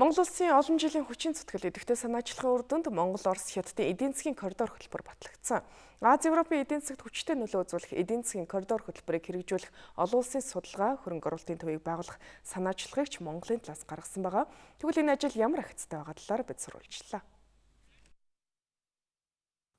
Монгол улсын олон жилийн хүчин зүтгэл идэвхтэй санаачлахын үр дүнд Монгол, Орос, Хятадын эдийн засгийн коридор хөтөлбөр батлагдсан. Ази Европын эдийн засагт хүчтэй нөлөө үзүүлэх эдийн засгийн коридор хөтөлбөрийг хэрэгжүүлэх олон улсын судалгаа, хөрөнгө оруулалтын төвийг байгуулах санаачлагыг ч Монголын талаас гаргасан байгаа. Тэгвэл энэ ажил ямар ахицтай байгаа талаар бид сурвалжлаа.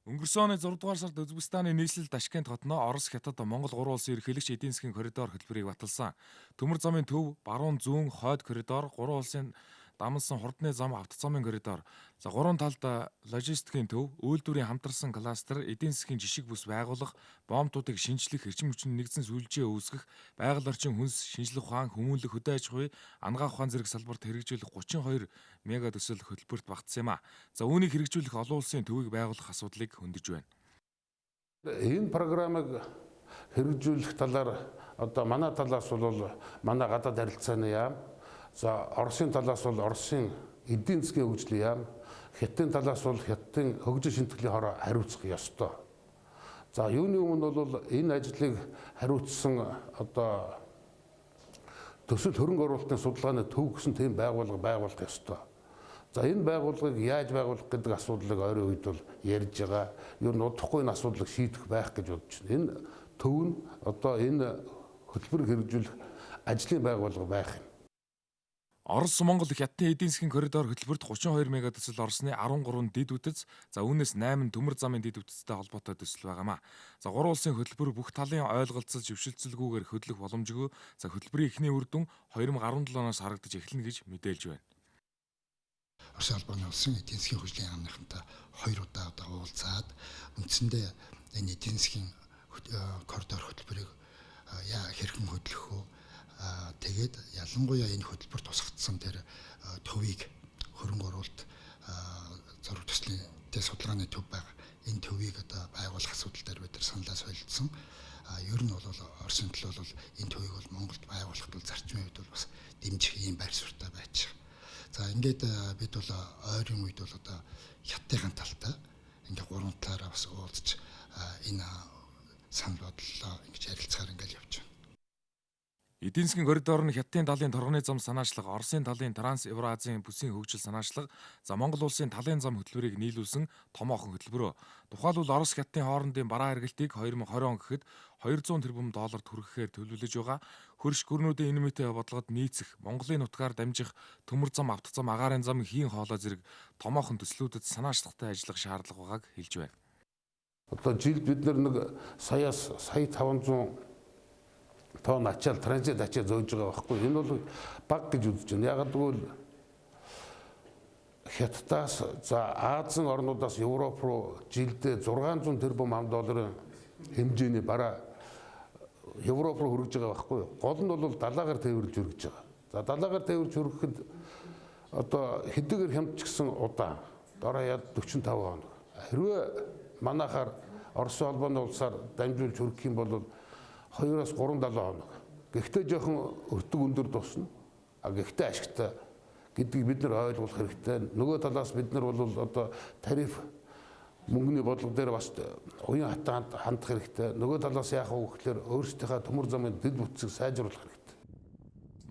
Өнгөрсөн оны 6 дугаар сард Узбекистаны нийслэл Ташкент хотноо Орос, Хятад, Монгол гурван улсын ерөнхийлөгч эдийн засгийн коридор хөтөлбөрийг баталсан. Төмөр замын төв, баруун зүүн, хойд коридор, гурван улсын дамнасан хурдны зам, автозамын коридор. За гурван талд логистикийн төв, үйлдвэрийн хамтарсан кластер, эдийн засгийн жишг бүс байгуулах, бомбтуудыг шинжлэх, эрчим хүчний нэгдсэн сүлжээ үүсгэх, байгаль орчин хүнс, шинжлэх ухаан, хүмүүнлэх, хөдөө аж ахуй, анагаах ухаан зэрэг салбарт хэрэгжүүлэх 32 мега төсөл хөтөлбөрт багтсан юм а. За үүнийг хэрэгжүүлэх олон улсын төвийг байгуулах асуудлыг хөндөж байна. Энэ програмыг хэрэгжүүлэх талаар одоо манай талаас бол манай гадаад харилцааны яам, за Оросын талаас бол Оросын эдийн засгийн хөгжлийн яам, Хятадын талаас бол Хятадын хөгжил шинтгэлийн хороо хариуцах ёстой. За юуны өмнө бол энэ ажлыг хариуцсан одоо төсөл хөрөнгө оруулалтын судалгааны төв гэсэн тийм байгууллага байгуулах ёстой. За энэ байгууллагыг яаж байгуулах гэдэг асуудлыг ойрын үед бол ярьж байгаа. Ер нь удахгүй энэ асуудлыг шийдэх байх гэж бодож байна. Энэ төв нь одоо энэ хөтөлбөрийг хэрэгжүүлэх ажлын байгууллага байх юм. Орос, Монгол, Хятадын эдийн засгийн коридор хөтөлбөрт 32 мега төсөл орсны 13 дэд бүтэц, за үүнээс 8 төмөр замын дэд бүтцтэй холбоотой төсөл байгаамаа. За гурван улсын хөтөлбөр бүх талын ойлголцол жившилцэлгүйгээр хөдлөх боломжгүй. За хөтөлбөрийн эхний үр дүн 2017 оноос харагдаж эхэлнэ гэж мэдээлж байна. Оросын холбооны улсын эдийн засгийн хөгжлийн яамныхантай 2 удаа одоо уулзаад үндсэндээ энэ эдийн засгийн коридор хөтөлбөрийг яа хэрхэн хөдлөх вэ? Тэгээд ялангуяа энэ хөтөлбөр тусгагдсан тэр төвийг хөрөнгө оруулалт зураг төслийн тэ судалгааны төв байгаа. Энэ төвийг одоо байгуулах асуудал дээр бид нар саналаа солилцсон. Ер нь бол Оросын төлөө бол энэ төвийг бол Монголд байгуулахад бол зарчмын хувьд бол бас дэмжих ийм байр суурьтай байж байгаа. За ингээд бид бол ойрын үед бол одоо хятадын талтай ингээд гурван талаараа бас уулзч энэ санал бодлоо ингэж ярилцахаар ингээд явж байна. Эдийн засгийн коридор нь Хятадын талын торгоны зам санаачлага, Оросын талын Транс Евразийн бүсийн хөгжил санаачлага, за Монгол улсын талын зам хөтөлбөрийг нийлүүлсэн томоохон хөтөлбөрөө. Тухайлбал Орос Хятадын хоорондын бараа эргэлтийг 2020 он гэхэд 200 тэрбум долларт хүрэхээр төлөвлөж байгаа. Хөрш гүрнүүдийн энэ мэт бодлогод нийцэх, Монголын нутгаар дамжих төмөр зам, автозам, агаарын зам, хийн хоолой зэрэг томоохон төслүүдэд санаачлагтай ажиллах шаардлага байгааг хэлж байна. Одоо жилд бид нэг саяас сая 500 тонн ачаал транзит ачаал зөөж байгаа байхгүй. Энэ бол баг гэж үзэж байна. Ягаад гэвэл Хятадаас за Азийн орнуудаас Европ руу жилдээ 600 тэрбум ам долларын хэмжээний бараа Европ руу хүргэж байгаа байхгүй. Гол нь бол далаагаар тээвэрлж хүргэж байгаа. За далаагаар тээвэрлж хүргэхэд одоо хэдийгээр хямд ч гэсэн удаан дороо яд 45 хоног. Хэрвээ манайхаар Оросын холбооны улсаар дамжуулж хүргэх юм бол 2-оос 3-7 хоног. Гэхдээ жоохон өртөг өндөр тусна. А гэхдээ ашигтай гэдгийг бид нар ойлгох хэрэгтэй. Нөгөө талаас бид нар бол одоо тариф мөнгөний бодлого дээр бас уян хатан хандах хэрэгтэй. Нөгөө талаас яах вэ гэхээр өөрсдийнхээ төмөр замын дэд бүтцийг сайжруулах хэрэгтэй.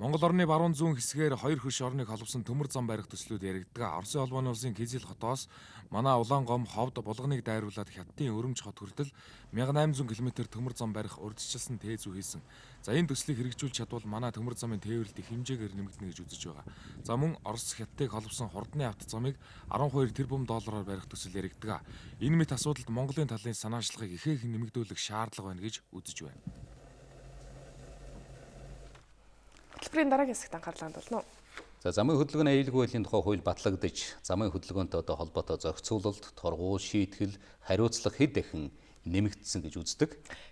Монгол орны баруун зүүн хэсгээр хоёр хөрш орныг холбосон төмөр зам барих төслүүд яригддаг. Оросын холбооны улсын Кизил хотоос манай Улаангом ховд Булганыг дайруулад Хятадын Өрөмж хот хүртэл 1800 км төмөр зам барих урьдчилсан тээзүү хийсэн. За энэ төслийг хэрэгжүүлж чадвал манай төмөр замын тээвэрлэлт их хэмжээгээр нэмэгдэнэ гэж үзэж байгаа. За мөн Орос Хятадыг холбосон хурдны автозамыг 12 тэрбум доллараар барих төсөл яригддаг. Энэ мэт асуудалд Монголын талын санаачлагыг ихээхэн нэмэгдүүлэх шаардлага байна гэж үзэж байна. Хөтөлбөрийн дараагийн хэсэгт анхаарлаа хандуулна уу? За замын хөдөлгөөний аюулгүй байдлын тухай хууль батлагдаж, замын хөдөлгөөнтэй одоо холбоотой зохицуулалт, торгуул, шийтгэл, хариуцлага хэд дахин нэмэгдсэн гэж үздэг.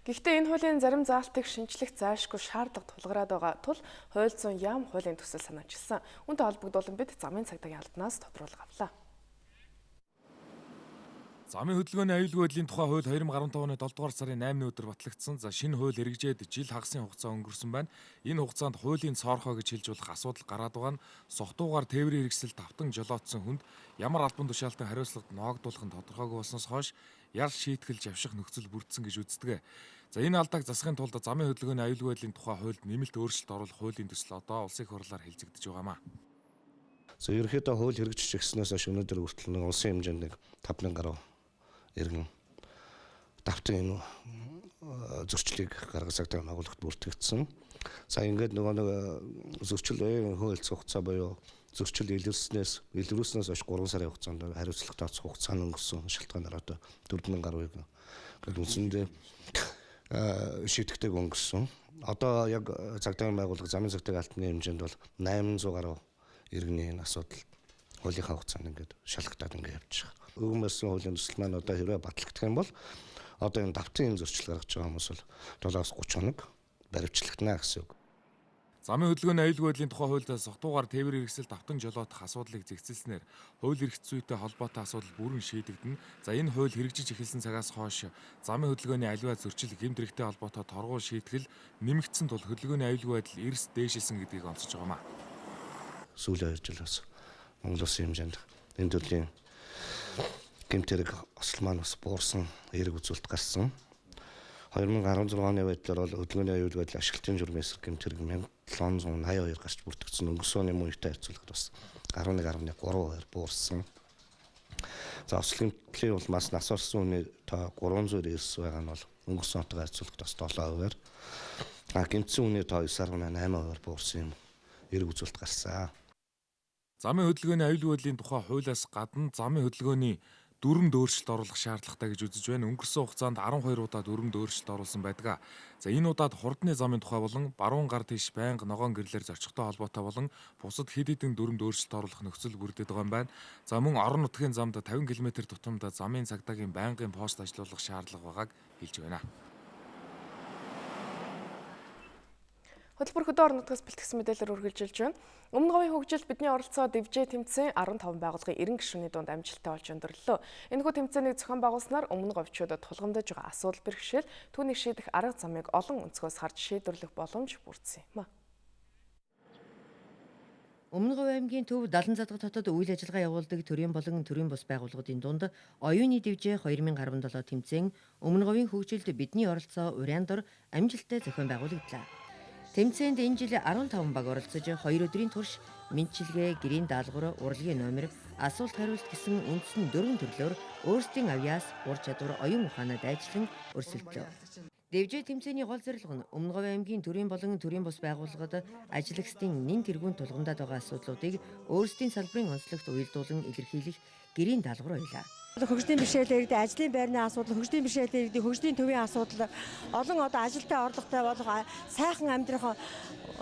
Гэхдээ энэ хуулийн зарим заалтыг шинжлэх зайлшгүй шаардлага тулгараад байгаа тул хууль зүйн яам хуулийн төсөл санаачилсан. Үүнтэй холбогдуулан бид замын цагдаагийн албанаас тодруулга авлаа. Замын хөдөлгөөний аюулгүй байдлын тухай хууль 2015 оны 7 дугаар сарын 8-ны өдөр батлагдсан. За шинэ хууль хэрэгжээд жил хагасын хугацаа өнгөрсөн байна. Энэ хугацаанд хуулийн цоорхой гэж хэлж болох асуудал гараад байгаа нь согтуугаар тээврийн хэрэгсэл давтан жолоодсон хүнд ямар албан тушаалтан хариуцлагад ноогдуулах нь тодорхойгүй болсноос хойш ял шийтгэл жавших нөхцөл бүрдсэн гэж үздэг. За энэ алдааг засахын тулд замын хөдөлгөөний аюулгүй байдлын тухай хуульд нэмэлт өөрчлөлт оруулах хуулийн төсөл одоо улсын их хурлаар хэлцэгдэж байгаамаа. За ерөнхийдөө хууль хэрэгжиж ирснээс хойш өнөөдөр хүртэл нэг улсын хэмжээнд нэг 5000 гаруй иргэн давтан энэ зөрчлийг гаргаж цагтаа байгууллагт бүртгэгдсэн. За ингээд нөгөө нэг зөрчил хөөилцөх хугацаа буюу зөрчил илэрснээс хойш 3 сарын хугацаанд хариуцлага тооцох хугацаа нь өнгөрсөн шалтгаанаар одоо 4000 гаруй иргэн гэдэг үндсэндээ шийтгэдэг өнгөрсөн. Одоо яг цагдаагийн байгууллага замын цагдаагийн албаны хэмжээнд бол 800 гаруй иргэний энэ асуудал хуулийнхаа хугацаанд ингээд шалгагдаад ингээд явж байгаа. Өвгөн барьсан хуулийн төсөл маань одоо хэрвээ батлагдах юм бол одоо энэ давтан энэ зөрчил гаргаж байгаа хүмүүс бол 7-30 хоног баривчлагдана гэсэн үг. Замын хөдөлгөөний аюулгүй байдлын тухай хуульд согтуугаар тээврийн хэрэгсэл давтан жолоодох асуудлыг зэгцэлснээр хууль эрх зүйтэй холбоотой асуудал бүрэн шийдэгдэнэ. За энэ хууль хэрэгжиж эхэлсэн цагаас хойш замын хөдөлгөөний аливаа зөрчил гэмт хэрэгтэй холбоотой торгуул шийтгэл нэмэгдсэн тул хөдөлгөөний аюулгүй байдал эрс дээшилсэн гэдгийг онцож байгаамаа. Сүүлийн 2 жил бас Монгол улсын хэмжээнд энэ төрлийн гэмт хэрэг осол маань бас буурсан эерэг үзүүлэлт гарсан. 2016 оны байдлаар бол хөдөлгөөний аюулгүй байдал ашиглалтын журмын эсрэг гэмт хэрэг 1782 гарч бүртгэгдсэн. Өнгөрсөн оны мөн үетэй харьцуулахад бас 11.3% буурсан. За осол гэмтлийн улмаас нас орсон хүний тоо 399 байгаа нь бол өнгөрсөн онтойгоо харьцуулахад бас 7%. А гэмтсэн хүний тоо 9.8% буурсан юм эерэг үзүүлэлт гарсан. Замын хөдөлгөөний аюулгүй байдлын тухай хуулиас гадна замын хөдөлгөөний дүрмд өөрчлөлт оруулах шаардлагатай гэж үзэж байна. Өнгөрсөн хугацаанд 12 удаа дүрмд өөрчлөлт оруулсан байдаг. За энэ удаад хурдны замын тухай болон баруун гар тийш байнга ногоон гэрлээр зорчихтой холбоотой болон бусад хэд хэдэн дүрмд өөрчлөлт оруулах нөхцөл бүрдээд байгаа юм байна. За мөн орон нутгийн замд 50 км тутамд замын цагдаагийн байнгын пост ажилуулах шаардлага байгааг хэлж байна. Хөтөлбөр хөдөө орон нутгаас бэлтгэсэн мэдээлэлээр үргэлжилж байна. Өмнө говийн хөгжилд бидний оролцоо дэвжээ тэмцээн 15 байгууллагын 90 гишүүний дунд амжилттай болж өндөрлөлөө. Энэхүү тэмцээнийг зохион байгуулснаар өмнө говьчуудад тулгамдаж байгаа асуудал бэрхшээл түүнийг шийдэх арга замыг олон өнцгөөс харж шийдвэрлэх боломж бүрдсэн юм. Өмнө Говь аймгийн төв Далан задгад хотод үйл ажиллагаа явуулдаг төрийн болон төрийн бус байгууллагуудын дунд оюуны дэвжээ 2017 тэмцээн Өмнө Говийн хөгжилд бидний оролцоо Уряндор амжилттай зохион байгуулагдлаа. Тэмцээнд энэ жил 15 баг оролцож 2 өдрийн турш мэдчилгээ, гэрийн даалгавар, урлагийн номер, асуулт хариулт гэсэн үндсэн 4 төрлөөр өөрсдийн авьяас, ур чадвар, оюун ухаанаа дайчлан өрсөлдлөө. Дэвжээ тэмцээний гол зорилго нь Өмнө Говь аймгийн төрийн болон төрийн бус байгууллагад ажиллагчдын нэн тэргүүн тулгамдаад байгаа асуудлуудыг өөрсдийн салбарын онцлогт уялдуулан илэрхийлэх гэрийн даалгавар байлаа. Хөгжлийн бэрхшээлээр иргэдийн ажлын байрны асуудал, хөгжлийн бэрхшээлээр иргэдийн хөгжлийн төвийн асуудал, олон одоо ажилтай орлоготой болох сайхан амьдрах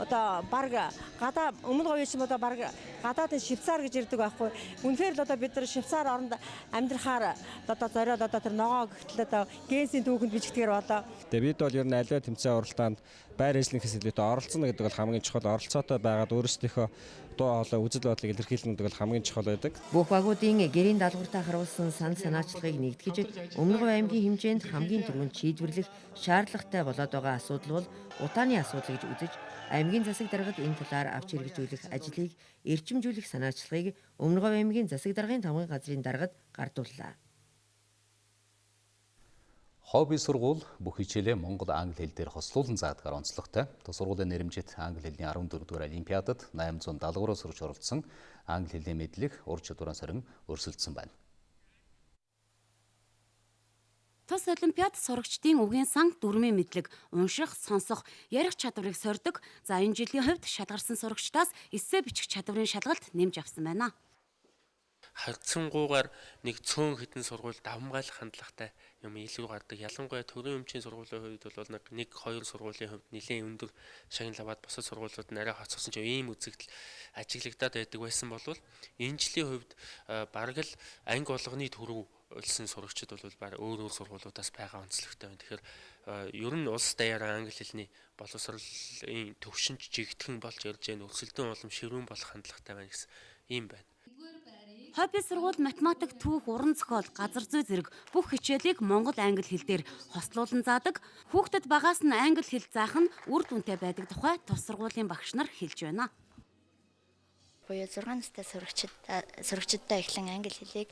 одоо баг гадаа Өмнө Говийн ч юм одоо баг гадаадын Швейцар гэж ирдэг байхгүй. Үнэхээр л одоо бид нар Швейцар оронд амьдрахаар одоо зориод одоо тэр ногоо гихтэл одоо генсийн түүхэнд бичигдгээр болоо. Тэгээ бид бол ер нь аливаа тэмцээн уралдаанд байр ажлынхээс илүүтэй оролцоно гэдэг бол хамгийн чухал. Оролцоотой байгаад өөрсдийнхөө дуу хоолой үзэл бодлыг илэрхийлнэ гэдэг бол хамгийн чухал байдаг. Бүх багуудын гэрийн даалгавартаа харуулсан санал санаачлагыг нэгтгэж Өмнө Говь аймгийн хэмжээнд хамгийн түрүүнд шийдвэрлэх шаардлагатай болоод байгаа асуудал бол утааны асуудал гэж үзэж аймгийн засаг даргад энэ талаар авч хэрэгжүүлэх ажлыг эрчимжүүлэх санаачлагыг Өмнө Говь аймгийн засаг даргын томгын газрын даргад гардууллаа. Хобби сургууль бүх хичээлээ монгол англи хэл дээр хослуулан заадгаар онцлогтой. Тус сургуулийн нэрэмжит англи хэлний 14-р олимпиадад 870 сурагч оролцсон англи хэлний мэдлэг ур чадвараа сорин өрсөлдсөн байна. Тус олимпиад сурагчдын үгийн сан, дүрмийн мэдлэг, унших, сонсох, ярих чадварыг сордог. За энэ жилийн хувьд шалгарсан сурагчдаас эссе бичих чадварын шалгалт нэмж авсан байна. Харьцангуйгаар нэг цөөн хэдэн сургууль давамгайлах хандлагатай юм илүү гардаг. Ялангуяа төрийн өмчийн сургуулийн хувьд бол нэг хоёр сургуулийн хувьд нэлээд өндөр шагнал аваад бусад сургуулиуд нь арай хоцорсон ч ийм үзэгдэл ажиглагдаад байдаг байсан бол энэ жилийн хувьд бараг л анги болгоны төрөв үлсэн сурагчид бол баг өөр өөр сургуулиудаас байгаа онцлогтой байна. Тэгэхээр ер нь улс даяараа англи хэлний боловсролын төвшөнд жигтгэн болж ярьж байна. Өрсөлдөөн улам ширүүн болох хандлагатай байна гэсэн ийм байна. Хобби сургууль математик, түүх, уран зохиол, газар зүй зэрэг бүх хичээлийг монгол англи хэл дээр хослуулан заадаг. Хүүхдэд багаас нь англи хэл заах нь үр дүнтэй байдаг тухай тус сургуулийн багш нар хэлж байна. Буюу 6 настай сурагчидтай эхлэн англи хэлийг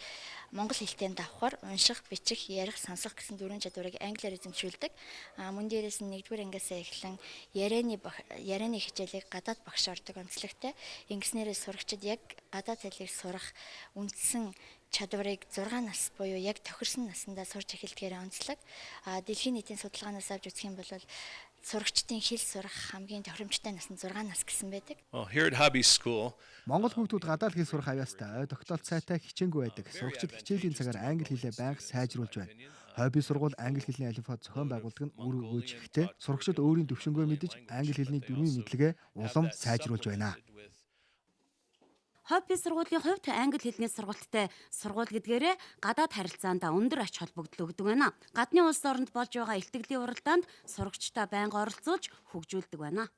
монгол хэлтэй давхар унших, бичих, ярих, сонсох гэсэн дөрвөн чадварыг англиар эзэмшүүлдэг. Мөн дээрээс нь 1-р ангиасаа эхлэн ярианы хичээлийг гадаад багш ордог онцлогтой. Ингэснээрээ сурагчид яг гадаад хэлийг сурах үндсэн чадварыг 6 нас буюу яг тохирсон насндаа сурч эхэлдгээр онцлог. Дэлхийн нийтийн судалгаанаас авч үзэх юм бол сурагчдын хэл сурах хамгийн тохиромжтой нас нь 6 нас гэсэн байдаг. Монгол хүүхдүүд гадаад хэл сурах авьяастай, ой тогтоолт сайтай хичээнгүй байдаг. Сурагчид хичээлийн цагаар англи хэлээ байнга сайжруулж байна. Хобби сургууль англи хэлний олимпиад зохион байгуулдаг нь үр өгөөж ихтэй. Сурагчид өөрийн төвшөнгөө мэдэж англи хэлний дүрмийн мэдлэгээ улам сайжруулж байна. Хобби сургуулийн хувьд англи хэлний сургалттай сургууль гэдгээрээ гадаад харилцаанд өндөр ач холбогдол өгдөг байна. Гадны улс оронд болж байгаа илтгэлийн уралдаанд сурагчдаа байнга оролцуулж хөгжүүлдэг байна.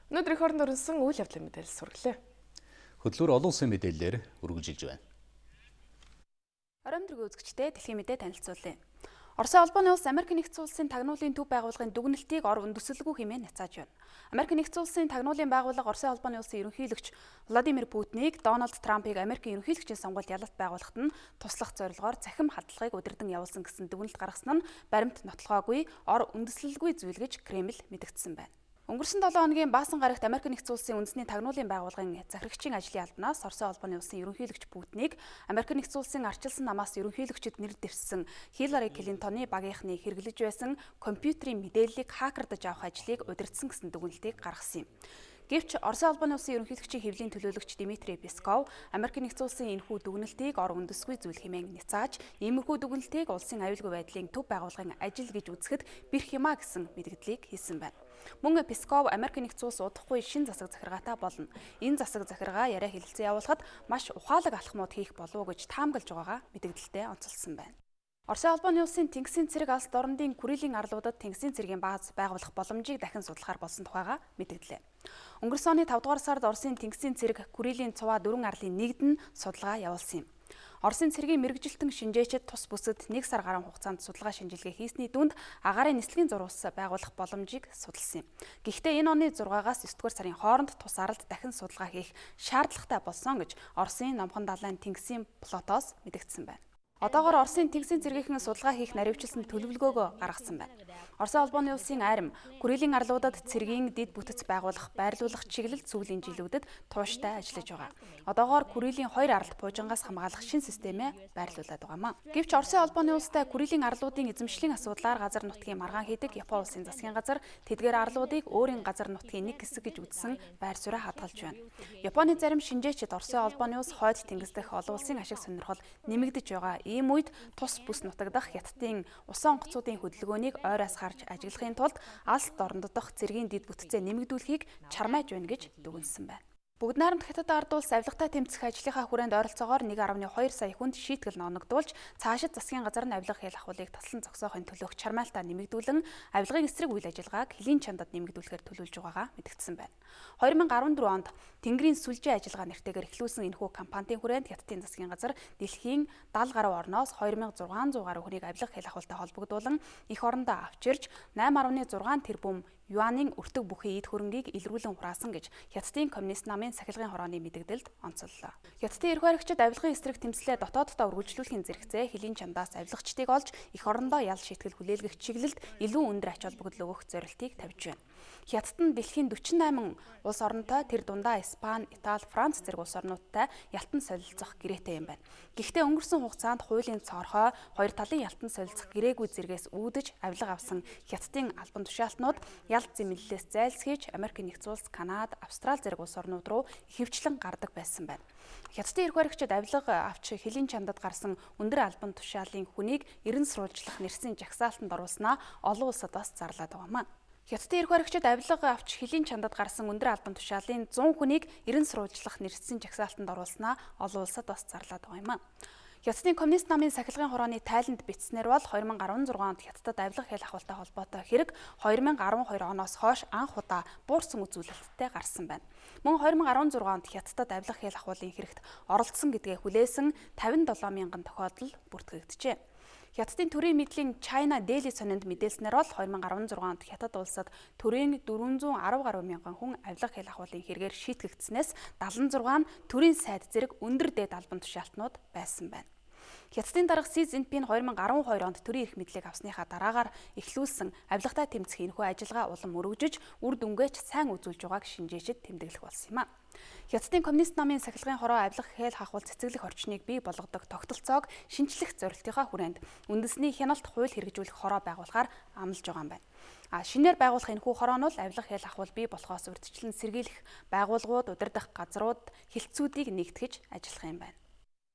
Өнөөдөр эх оронд өрнөсөн үйл явдлын мэдээлэл сургалаа. Хөдөлгөөр олон улсын мэдээллээр үргэлжилж байна. Оройн төргийн үзэгчдээ дэлхийн мэдээ танилцуулъя. Оросын холбооны улс Америк нэгдсэн улсын тагнуулын төв байгууллагын дүгнэлтийг ор үндэслэлгүй хэмээн няцааж байна. Америк нэгдсэн улсын тагнуулын байгууллага Оросын холбооны улсын ерөнхийлөгч Владимир Путинийг Дональд Трампыг Америкийн ерөнхийлөгчийн сонгуульд ялалт байгуулахад нь туслах зорилгоор цахим хадлагыг удирдан явуулсан гэсэн дүгнэлт гаргасан нь баримт нотлохоогүй ор үндэслэлгүй зүйл гэж Кремль мэдэгдсэн байна. Өнгөрсөн 7 хоногийн баасан гарагт Америк нэгдсэн улсын үндэсний тагнуулын байгууллагын захирагчийн ажлын албанаас Оросын холбооны улсын ерөнхийлөгч Путинийг Америк нэгдсэн улсын арчилсан намаас ерөнхийлөгчд нэр дэвшсэн Хиллари Клинтоны багийнхны хэрэглэж байсан компьютерийн мэдээллийг хакердаж авах ажлыг удирдсан гэсэн дүгнэлтийг гаргасан юм. Гэвч Оросын холбооны улсын ерөнхийлөгчийн хэвлэлийн төлөөлөгч Дмитрий Песков Америк нэгдсэн улсын энэхүү дүгнэлтийг ор үндэсгүй зүйл хэмээн няцааж, иймэрхүү дүгнэлтийг улсын аюулгүй байдлын төв байгууллагын ажил гэж үзэхэд бэрх юмаа гэсэн мэдгдлийг хийсэн байна. Мөн Песков Америк нэгдсэн улс удахгүй шин засаг захиргаатай болно. Энэ засаг захиргаа яриа хэлэлцээ явуулахад маш ухаалаг алхмууд хийх болов уу гэж таамаглаж байгаагаа мэдэгдэлтэд онцолсон байна. Оросын холбооны улсын тэнгисийн цэрэг алс дорнодын Курилийн арлуудад тэнгисийн цэргийн бааз байгуулах боломжийг дахин судлахаар болсон тухайга мэдэгдлээ. Өнгөрсөн оны 5 дугаар сард Оросын тэнгисийн цэрэг Курилийн цуваа 4 арлын нэгд нь судалгаа явуулсан юм. Оросын цэргийн мэргэжилтэн шинжээчид тус бүсэд 1 сар гаруй хугацаанд судалгаа шинжилгээ хийсний дүнд агаарын нислэгийн зурвас байгуулах боломжийг судалсан юм. Гэхдээ энэ оны 6-аас 9 дугаар сарын хооронд тус аралд дахин судалгаа хийх шаардлагатай болсон гэж Оросын номхон далайн тэнгисийн флотоос мэдэгдсэн байна. Одоогоор Оросын тэнгисийн цэргийнхэн судалгаа хийх наривчлсан төлөвлөгөөгөө гаргасан байна. Оросын холбооны улсын арим Курилийн арлуудад цэргийн дэд бүтэц байгуулах, байрлуулах чиглэл сүүлийн жилүүдэд тууштай ажиллаж байгаа. Одоогоор Курилийн 2 аралд пуужингаас хамгаалах шин системээ байрлуулад байгаа юм. Гэвч Оросын холбооны улстай Курилийн арлуудын эзэмшлийн асуудлаар газар нутгийн маргаан хийдэг Япон улсын засгийн газар тэдгээр арлуудыг өөрийн газар нутгийн нэг хэсэг гэж үзсэн байр сууриа хадгалж байна. Японы зарим шинжээчид Оросын холбооны улс хойд тэнгис дэх олон улсын ашиг сонирхол нэмэгдэж байгаа. Ийм үед тус бүс нутагдах Хятадын усан онгоцуудын хөдөлгөөнийг ойроос харж ажиглахын тулд алс дорнод дох цэргийн дэд бүтцээ нэмэгдүүлэхийг чармайж байна гэж дүгнэсэн байна. Бүгд найрамд Хятад ард улс авилгатай тэмцэх ажлынхаа хүрээнд ойролцоогоор 1.2 сая хүнд шийтгэл ноногдуулж цаашид засгийн газар нь авилга хял ахуулыг таслан зогсоохын төлөөх чармайлтаа нэмэгдүүлэн авилгын эсрэг үйл ажиллагааг хөлийн чандад нэмэгдүүлэхээр төлөвлөж байгаагаа мэдгдсэн байна. 2014 онд Тэнгэрийн сүлжээ ажиллагаа нэртэйгээр эхлүүлсэн энэхүү кампанийн хүрээнд Хятадын засгийн газар дэлхийн 70 гаруй орноос 2600 гаруй хүнийг авилга хял ахуултай холбогдуулан эх орондоо авчирч 8.6 тэрбум юанийн өртөг бүхий эд хөрөнгийг илрүүлэн хураасан гэж Хятадын коммунист намын сахилгын хорооны мэдэгдэлд онцоллоо. Хятадын эрх баригчид авилгын эсрэг тэмцлээ дотооддоо үргэлжлүүлэхийн зэрэгцээ хөлийн чандаас авилгачдыг олж эх орондоо ял шийтгэл хүлээлгэх чиглэлд илүү өндөр ач холбогдол өгөх зорилтыг тавьж байна. Хятад нь дэлхийн 48 улс оронтой тэр дундаа Испани, Итали, Франц зэрэг улс орнуудтай ялтан солилцох гэрээтэй юм байна. Гэхдээ өнгөрсөн хугацаанд хуулийн цоорхой хоёр талын ялтан солилцох гэрээгүй зэргээс үүдэж авилга авсан Хятадын албан тушаалтнууд ялт зэмлэлээс зайлсхийж Америк нэгдсэн улс, Канада, Австрали зэрэг улс орнууд руу ихэвчлэн гардаг байсан байна. Хятадын эрх баригчид авилга авч хөлийн чандад гарсан өндөр албан тушаалын хүнийг эрен сурвалжлах нэрсийн жагсаалтанд оруулснаа олон улсад бас зарлаад байгаа юм. Хятадын эрх баригчид авилга авч хөлийн чандад гарсан өндөр албан тушаалын 100 хүнийг эрен сурвалжлах нэрсийн жагсаалтанд оруулснаа олон улсад бас зарлаад байгаа юм. Хятадын коммунист намын сахилгын хорооны тайланд бичснээр бол 2016 онд Хятадд авилга хял ахуултай холбоотой хэрэг 2012 оноос хойш анх удаа буурсан үзүүлэлттэй гарсан байна. Мөн 2016 онд Хятадд авилга хял ахуулын хэрэгт оролцсон гэдгээ хүлээсэн 57 мянган тохиолдол бүртгэгджээ. Хятадын төрийн мэдлийн China Daily сонинд мэдээлснээр бол 2016 онд Хятад улсад төрийн 410 гаруй мянган хүн авилга хял ахуулын хэрэгээр шийтгэгдснээс 76 нь төрийн сайд зэрэг өндөр дээд албан тушаалтнууд байсан байна. Хятадын дарга Си Цзиньпин 2012 онд төрийн эрх мэдлийг авсныхаа дараагаар эхлүүлсэн авилгатай тэмцэх энэхүү ажиллагаа улам өргөжиж, үр дүнгээч сайн үзүүлж байгааг шинжээчид тэмдэглэх болсон юм а. Хятадын коммунист намын сахилгын хороо авилга хял хахуул цэцэглэх орчныг бий болгодог тогтолцоог шинчлэх зорилтынхаа хүрээнд үндэсний хяналт хууль хэрэгжүүлэх хороо байгуулахаар амлаж байгаа юм байна. Шинээр байгуулах энэхүү хороо нь бол авилга хял ахуул бий болохоос урьдчилан сэргийлэх байгууллагууд, удирдах газрууд, хэлтсүүдийг нэгтгэж ажиллах юм байна.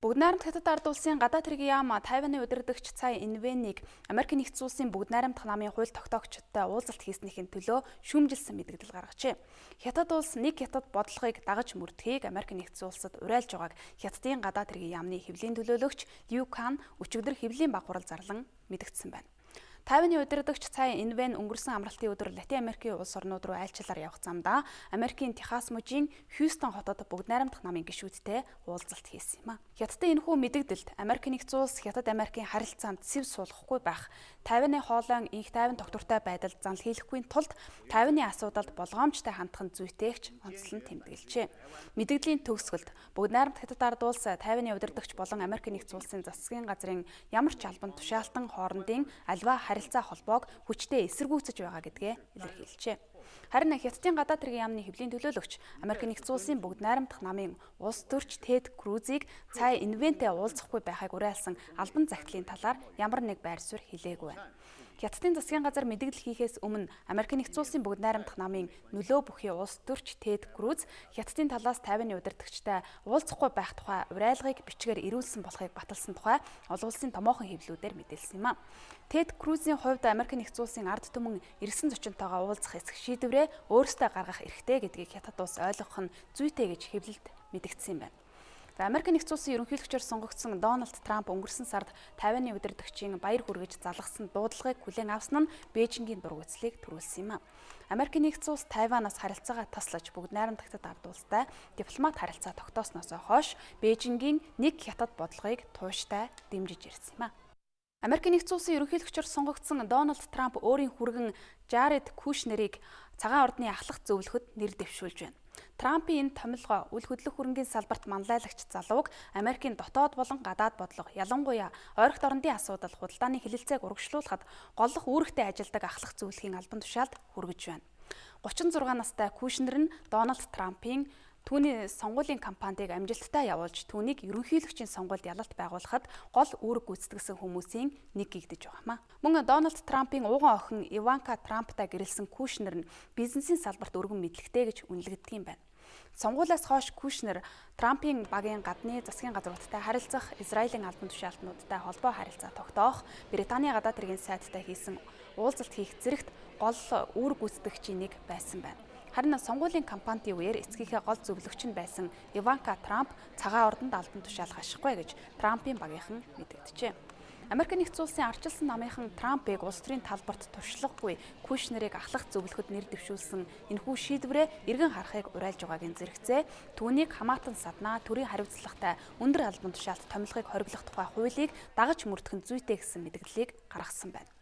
Бүгд найрамдах Хятад ард улсын гадаад хэргийн яам Тайваны удирдагч Цай Инвэнийг Америк нэгдсэн улсын бүгд найрамдах намын хууль тогтоогчдтой уулзалт хийснийхэн төлөө шүүмжилсэн мэдэгдэл гаргажээ. Хятад улс нэг хятад бодлогыг дагаж мөрдөхийг Америк нэгдсэн улсад уриалж байгааг Хятадын гадаад хэргийн яамны хэвлийн төлөөлөгч Лю Кан өчигдөр хэвлийн баг хурал зарлан мэдэгдсэн байна. Тайваны удирдагч Цай Инвэн өнгөрсөн амралтын өдөр Латин Америкийн улс орнууд руу айлчлалаар явах замдаа Америкийн Техас мужийн Хьюстон хотод бүгд найрамдах намын гишүүдтэй уулзалт хийсэн юм а. Хятадын энэхүү мэдэгдэлд Америк нэгдсэн улс Хятад Америкийн харилцаанд сэв суулгахгүй байх, Тайваны хоолойн инх тайван тогтвортой байдалд занл хийлгэхгүй тулд Тайваны асуудалд болгоомжтой хандах нь зүйтэйгч онцлон тэмдэглэжээ. Мэдэгдлийн төгсгөлд бүгд найрамдах Хятад ард улс Тайваны удирдагч болон Америк нэгдсэн улсын засгийн газрын ямар ч албан тушаалтан хоорондын альва харилцаа холбоог хүчтэй эсэргүүцэж байгаа гэдгээ илэрхийлжээ. Харин Хятадын гадаад хэргийн яамны хэвлийн төлөөлөгч Америк нэгдсэн улсын бүгд найрамдах намын улс төрч Тед Крузийг Цай Инвэнтэй уулзахгүй байхыг уриалсан албан захидлын талаар ямар нэг байр суурь хэлээгүй байна. Хятадын засгийн газар мэдээлэл хийхээс өмнө Америк нэгдсэн улсын бүгд найрамдах намын нөлөө бүхий улс төрч Тед Круз Хятадын талаас Тайваны удирдагчтай уулзахгүй байх тухай уриалгыг бичгээр ирүүлсэн болохыг баталсан тухай олон улсын томоохон хэвлэлүүдээр мэдээлсэн юм а. Тед Крузийн хувьд Америк нэгдсэн улсын ард түмэн ирсэн зочинтойгоо уулзах эсэх шийдвэрээ өөрсдөө гаргах эрхтэй гэдгийг Хятад улс ойлгох нь зүйтэй гэж хэвлэлд мэдэгдсэн юм байна. За Америк нэгдсэн улсын ерөнхийлөгчөөр сонгогдсон Дональд Трамп өнгөрсөн сард Тайваны удирдагчийн баяр хүргэж залгасан дуудлагыг хүлээн авсан нь Бээжингийн дургүйцлийг төрүүлсэн юм а. Америк нэгдсэн улс Тайванаас харилцаагаа таслаж бүгд найрамдагтад ард улстай дипломат харилцаа тогтоосноос хойш Бээжингийн нэг хятад бодлогыг тууштай дэмжиж ирсэн юм а. Америк нэгдсэн улсын ерөнхийлөгчөөр сонгогдсон Дональд Трамп өөрийн хүргэн Жаред Кушнерийг цагаан ордны ахлах зөвлөхөд нэр дэвшүүлж байна. Трампын энэ томилгоо үл хөдлөх хөрөнгийн салбарт манлайлагч залууг Америкийн дотоод болон гадаад бодлого, ялангуяа ойрхот орондын асуудал, худалдааны хэлэлцээг урагшлуулахад голлох үүрэгтэй ажилладаг ахлах зөвлөхийн албан тушаалд хүргэж байна. 36 настай Кушнер нь Дональд Трампын түүний сонгуулийн кампанийг амжилттай явуулж түүнийг ерөнхийлөгчийн сонгуульд ялалт байгуулахад гол үүрэг гүйцэтгсэн хүмүүсийн нэг гэгдэж байгаа юм а. Мөн Дональд Трампын ууган охин Иванка Трамптай гэрэлсэн Кушнер нь бизнесийн салбарт өргөн мэдлэгтэй гэж үнэлэгддэг юм байна. Сонгуулиас хойш Кушнер Трампын багийн гадны засгийн газруудтай харилцах, Израилийн албан тушаалтнуудтай холбоо харилцаа тогтоох, Британий гадаад хэргийн сайдтай хийсэн уулзалт хийх зэрэгт гол үүрэг гүйцэтгэгчийн нэг байсан байна. Харин сонгуулийн кампанийн үеэр эцгийнхээ гол зөвлөгч нь байсан Иванка Трамп цагаан ордонд албан тушаалах ашиггүй гэж Трампын багийнхан мэдэгджээ. Америк нэгдсэн улсын арчилсан намынхан Трампыг улс төрийн талбарт туршлагагүй Кушнерийг ахлах зөвлөхөд нэр дэвшүүлсэн энэхүү шийдвэрээ эргэн харахыг уриалж байгаагийн зэрэгцээ түүнийг хамаатан саднаа төрийн хариуцлагатай өндөр албан тушаалт томилгыг хориглох тухай хуулийг дагаж мөрдөх нь зүйтэй гэсэн мэдээллийг гаргасан байна.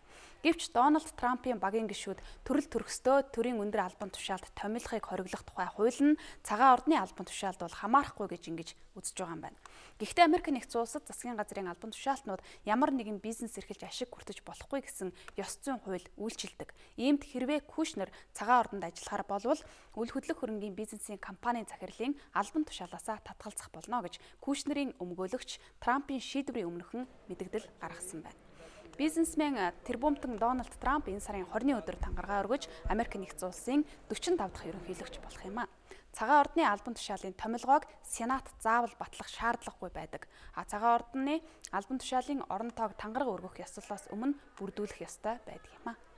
Гэвч Дональд Трампын багийн гишүүд төрөл төрхөстөө төрийн өндөр албан тушаалд томилгыг хориглох тухай хууль нь цагаан ордны албан тушаалд бол хамаарахгүй гэж ингэж үзэж байгаа юм байна. Гэхдээ Америк нэгдсэн улсад засгийн газрын албан тушаалтнууд ямар нэгэн бизнес эрхэлж ашиг хүртэж болохгүй гэсэн ёс зүйн хууль үйлчилдэг. Иймд хэрвээ Кушнер цагаан ордонд ажиллахаар болвол үл хөдлөх хөрөнгийн бизнесийн компанийн захирлын албан тушаалаасаа татгалзах болно гэж Кушнерийн өмгөөлөгч Трампын шийдвэрийн өмнөхөн мэдэгдэл гаргасан байна. Бизнесмен тэрбумтан Дональд Трамп энэ сарын 20-ны өдөр тангараа өргөж Америк нэгдсэн улсын 45 дахь ерөнхийлөгч болох юм а. Цагаан ордны албан тушаалын томилгоог Сенат заавал батлах шаардлагагүй байдаг. А цагаан ордны албан тушаалын орон тоог тангараг өргөх ёслолоос өмнө бүрдүүлэх ёстой байдаг юм а.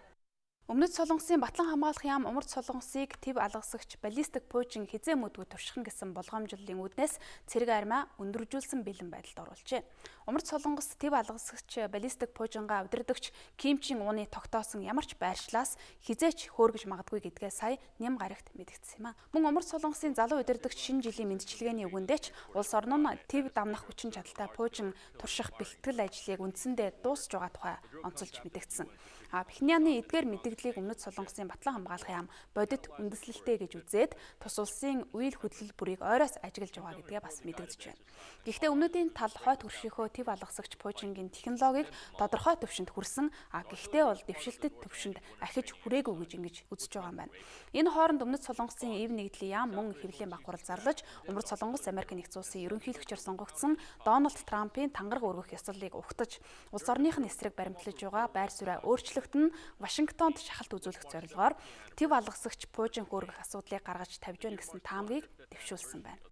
Өмнөд Солонгосын Батлан хамгаалах яам Умард Солонгосыг төв алгасагч баллистик пуужин хизээ мөдгөө туршихан гэсэн болгоомжлолын үүднээс цэрэг армиа өндөржүүлсэн бэлэн байдалд оруулжээ. Умард Солонгос төв алгасагч баллистик пуужингаа удирдагч Ким Чин Уны тогтоосон ямар ч байршлаас хизээч хөөргөж магадгүй гэдгээ сая нэм гарагт мэдгдсэн юм а. Мөн Умард Солонгосын залуу удирдагч шинэ жилийн мэндчилгээний үгэндээ ч улс орн нь төв дамнах хүчин чадалтай пуужин турших бэлтгэл ажлыг үндсэндээ дуусж байгаа тухай онцолж мэдгдсэн. А Пхеньяны эдгээр мэдээллийг Өмнөд Солонгосын Батлан хамгаалах яам бодит үндэслэлтэй гэж үзээд тус улсын үйл хөдлөл бүрийг ойроос ажиглаж байгаа гэдгээ бас мэдэгдэж байна. Гэхдээ өмнөдийн тал хойд хөршийнхөө төв алгасагч пуужингийн технологиг тодорхой түвшинд хүрсэн, а гэхдээ бол дэвшилтэт түвшинд ахиж хүрээгүй гэж ингэж үзэж байгаа юм байна. Энэ хооронд Өмнөд Солонгосын ив нэгдлийн яам мөн хэвлэлийн баг хурал зарлаж Умард Солонгос Америк нэгдсэн улсын ерөнхийлөгчөөр сонгогдсон Дональд Трампын тангараг өргөх ёслолыг ухтаж улс орных нь эсрэг баримтлаж байгаа байр сууриа өөрчлөлт нь Вашингтонд шахалт үзүүлэх зорилгоор төв алгасагч пуужин хөөргөх асуудлыг гаргаж тавьж байна гэсэн таамагийг дэвшүүлсэн байна.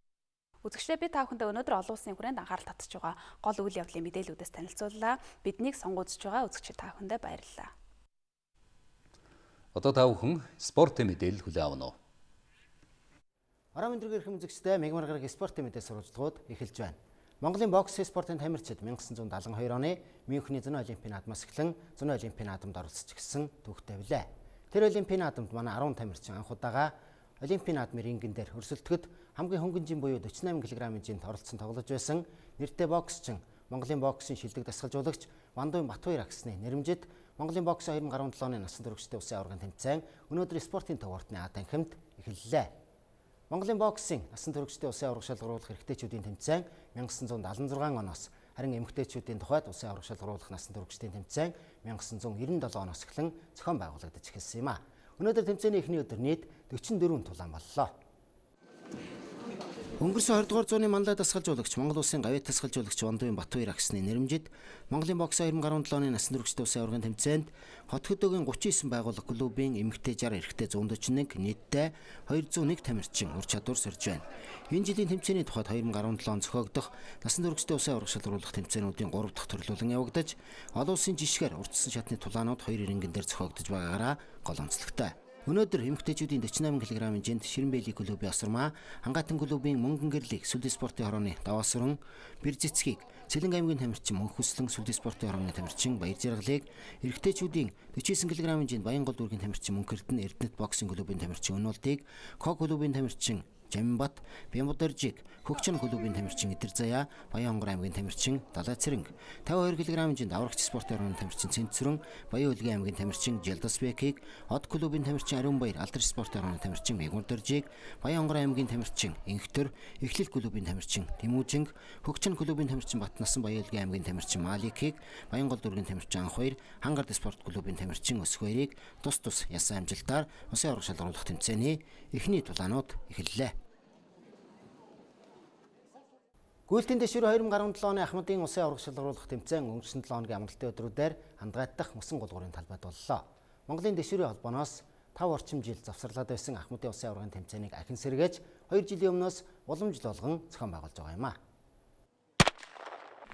Үзэгчдээ би та бүхэндээ өнөөдөр олон улсын хүрээнд анхаарал татж байгаа гол үйл явдлын мэдээллүүдээс танилцууллаа. Биднийг сонгуузж байгаа үзэгчид та бүхэндээ баярлалаа. Одоо та бүхэн спортын мэдээлэл хүлээн авна уу? Орой мэдрэг эрхэм үзэгчдээ мегмар гараг спортын мэдээ сурвалжлагууд эхэлж байна. Монголын бокс спортын тамирчид 1972 оны Мюнхений зөнөө олимпийн наадмаас эхлэн зөнөө олимпийн наадамд оролцож гисэн түүхтэй билээ. Тэр олимпийн наадамд манай 10 тамирчин анх удаага олимпийн наадмын рингэн дээр өрсөлдөхөд хамгийн хөнгөн жин буюу 48 кг-ын жинд оролцсон тоглож байсан нэртэй боксчин Монголын боксын шилдэг дасгалжуулагч Вандуй Батбаяр агсны нэрмжид Монголын бокс 2017 оны насан туршидын улсын аваргын тэмцээн өнөөдөр спортын төв ордны А танхимд эхэллээ. Монголын боксын насан туршидын улсын аварга шалгаруулах эрэгтэйчүүдийн тэмцээн 1976 оноос харин эмэгтэйчүүдийн тухайд улсын аварга шалгаруулах насан туршидын тэмцээн 1997 оноос эхлэн зохион байгуулагдаж эхэлсэн юм а. Өнөөдөр тэмцээний эхний өдөр нийт 44 тулаан боллоо. Өнгөрсөн 20 дугаар зууны манлай дасгалжуулагч Монгол улсын гавьяат дасгалжуулагч Вандуйн Батбаяр агсны нэрэмжит Монголын бокс 2017 оны насан туршид улсын аваргын тэмцээнд хот хөдөөгний 39 байгууллага клубын эмэгтэй 60, эрэгтэй 141, нийтдээ 201 тамирчин ур чадвар сорж байна. Энэ жилийн тэмцээний тухайд 2017 он зохиогдох насан туршид улсын аварга шалгаруулах тэмцээнүүдийн 3 дахь төрлүүлэн явагдаж, олон улсын жишгээр урьдчилсан шатны тулаанууд 2 эрэнгэн дээр зохиогдож байгаагаараа гол онцлогтой. Өнөөдөр эмэгтэйчүүдийн 48 кг хэмжээнд Ширэнбэли клубын Осормаа, Хангаатан клубын Мөнгөн гэрлийг Сүлдээ спортын хорооны Даваасран Бэрзэцгийг, Цэлэнг аймгийн тамирчин Мөнх Хүслэн Сүлдээ спортын хорооны тамирчин Баяр Жаргалыг, эрэгтэйчүүдийн 49 кг хэмжээнд Баянгол дүүргийн тамирчин Мөнх Эрдэнэ Эрдэнэт боксing клубын тамирчин Өнөлдийг, Ко клубын тамирчин Жамбат, Бямбудэржиг, Хөгчин клубын тамирчин Идэр Заяа, Баян-Хонгор аймгийн тамирчин Далай Цэрэнг, 52 кг хэмжээнд аврагч спортын орны тамирчин Цэнцүрэн, Баян-Хөлгийн аймгийн тамирчин Жалдасбекийг, Од клубын тамирчин Ариунбаяр, Алдар спортын орны тамирчин Мегүрдэржиг, Баян-Хонгор аймгийн тамирчин Инхтэр, Эхлэл клубын тамирчин Тэмүүжинг, Хөгчин клубын тамирчин Батнасан, Баян-Хөлгийн аймгийн тамирчин Маликийг, Баянгол дүүргийн тамирчин Анхбаяр, Хангард спорт клубын тамирчин Өсгөөрийг тус тус ясан амжилтаар улсын аварга шалгаруулах тэмцээний эхний тулаанууд эхэллээ. Гүйлтийн дэшүүр 2017 оны Ахмадын улсын аварга шалгаруулах тэмцээн өнгөрсөн 7 хоногийн амралтын өдрүүдээр хандгайт дахь мөсөн гулгуурын талбайд боллоо. Монголын дэшүүрийн холбооноос 5 орчим жил завсарлаад байсан Ахмадын улсын аваргын тэмцээнийг ахин сэргээж 2 жилийн өмнөөс уламжлал болгон зохион байгуулж байгаа юм а.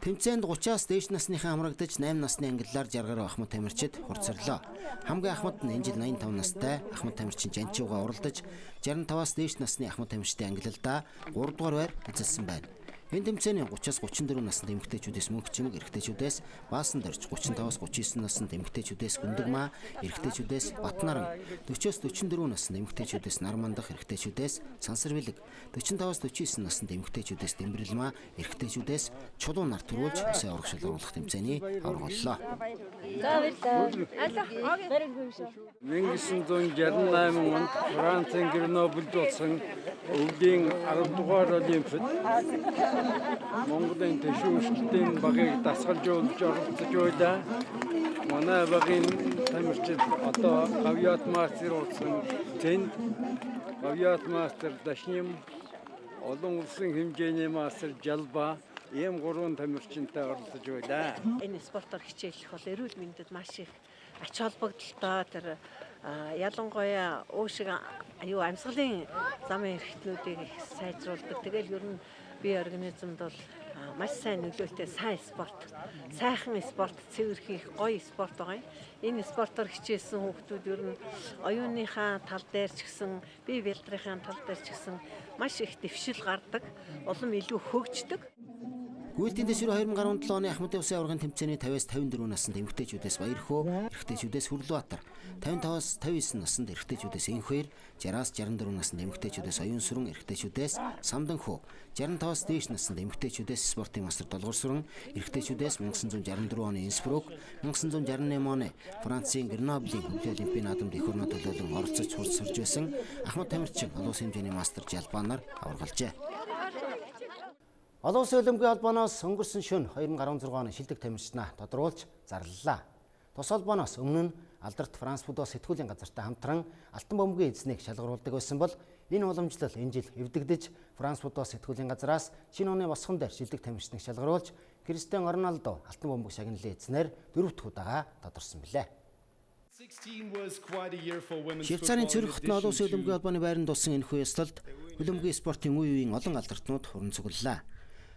Тэмцээнд 30-аас дээш насныхан хамрагдаж 8 насны ангиллаар 60 гаруй ахмад тамирчид хурцсарлаа. Хамгийн ахмад нь энэ жил 85 настай ахмад тамирчин Жанчууга уралдаж 65-аас дээш насны ахмад тамирчдын ангиллалдаа 3 дугаар байр эзэлсэн байна. Энэ тэмцээний 30-аас 34 наснд эмэгтэйчүүдээс мөнх чимэг, эрэгтэйчүүдээс Баасан дорж, 35-аас 39 наснд эмэгтэйчүүдээс Гүндэгмаа, эрэгтэйчүүдээс Батнаран, 40-оос 44 наснд эмэгтэйчүүдээс Нармандах, эрэгтэйчүүдээс Сансар бэлэг, 45-аас 49 наснд эмэгтэйчүүдээс Дэмбэрэлмаа, эрэгтэйчүүдээс Чулуун нар төрүүлж улсын аварга шалгаруулах тэмцээний аварга боллоо. За баярлалаа. 1968 онд Францын Греноблд болсон өвлийн 10 дугаар олимпиад Монголын тэшүүрчлэлтийн багийг дасгалжуулж оролцож байлаа. Манай багийн тамирчид одоо гавьяат мастер болсон Тэнд, гавьяат мастер Дашним, олон улсын хэмжээний мастер Жалба ийм гурван тамирчинтай оролцож байлаа. Энэ спортоор хичээлэх бол эрүүл мэндэд маш их ач холбогдолтой тэр ялангуяа өө шиг юу амьсгалын замын эрхтнүүдийг их сайжруулдаг. Тэгэл ер нь бие организмд бол маш сайн нөлөөтэй сайн спорт, сайхан спорт, цэвэрхэн их гоё спорт байгаа юм. Энэ спортоор хичээсэн хүүхдүүд ер нь оюуныхаа тал дээр ч гэсэн, бие бэлдрийнхаа тал дээр ч гэсэн маш их дэвшил гардаг, улам илүү хөгждөг. Гүйлтийн дэшүүр 2017 оны Ахмадын улсын аваргын тэмцээний 50-аас 54 наснд эмэгтэйчүүдээс Баярхөө, эрэгтэйчүүдээс Хүрлүүбаатар, 55-аас 59 наснд эрэгтэйчүүдээс Энхбаяр, 60-аас 64 наснд эмэгтэйчүүдээс Оюунсүрэн, эрэгтэйчүүдээс Самданхөө, 65-аас дээш наснд эмэгтэйчүүдээс спортын мастер Долгорсүрэн, эрэгтэйчүүдээс 1964 оны Инсбрук, 1968 оны Францын Греноблийн Өвлийн олимпийн наадамд эх орноо төлөөлөн оролцож хурц сорж байсан Ахмад тамирчин олон улсын хэмжээний мастер Жалбаа нар аваргалжээ. Олон улсын хөлбөмбөгийн холбооноос өнгөрсөн шөнө 2016 оны шилдэг тамирчнаа тодруулж зарлалаа. Тус холбооноос өмнө нь алдарт Франц футбол сэтгүүлийн газартай хамтран алтан бөмбөгийн эзнийг шалгаруулдаг байсан бол энэ уламжлал энэ жил эвдэгдэж Франц футбол сэтгүүлийн газараас шинэ оны босгон дээр шилдэг тамирчныг шалгаруулж Кристиан Роналдо алтан бөмбөг шагналын эзнээр дөрөв дэх удаага тодорсон билээ. Швейцарын Цюрих хотын олон улсын хөлбөмбөгийн холбооны байранд болсон энэхүү ёслолд хөлбөмбөгийн спортын үе үеийн олон алдартнууд хуран цуглалаа.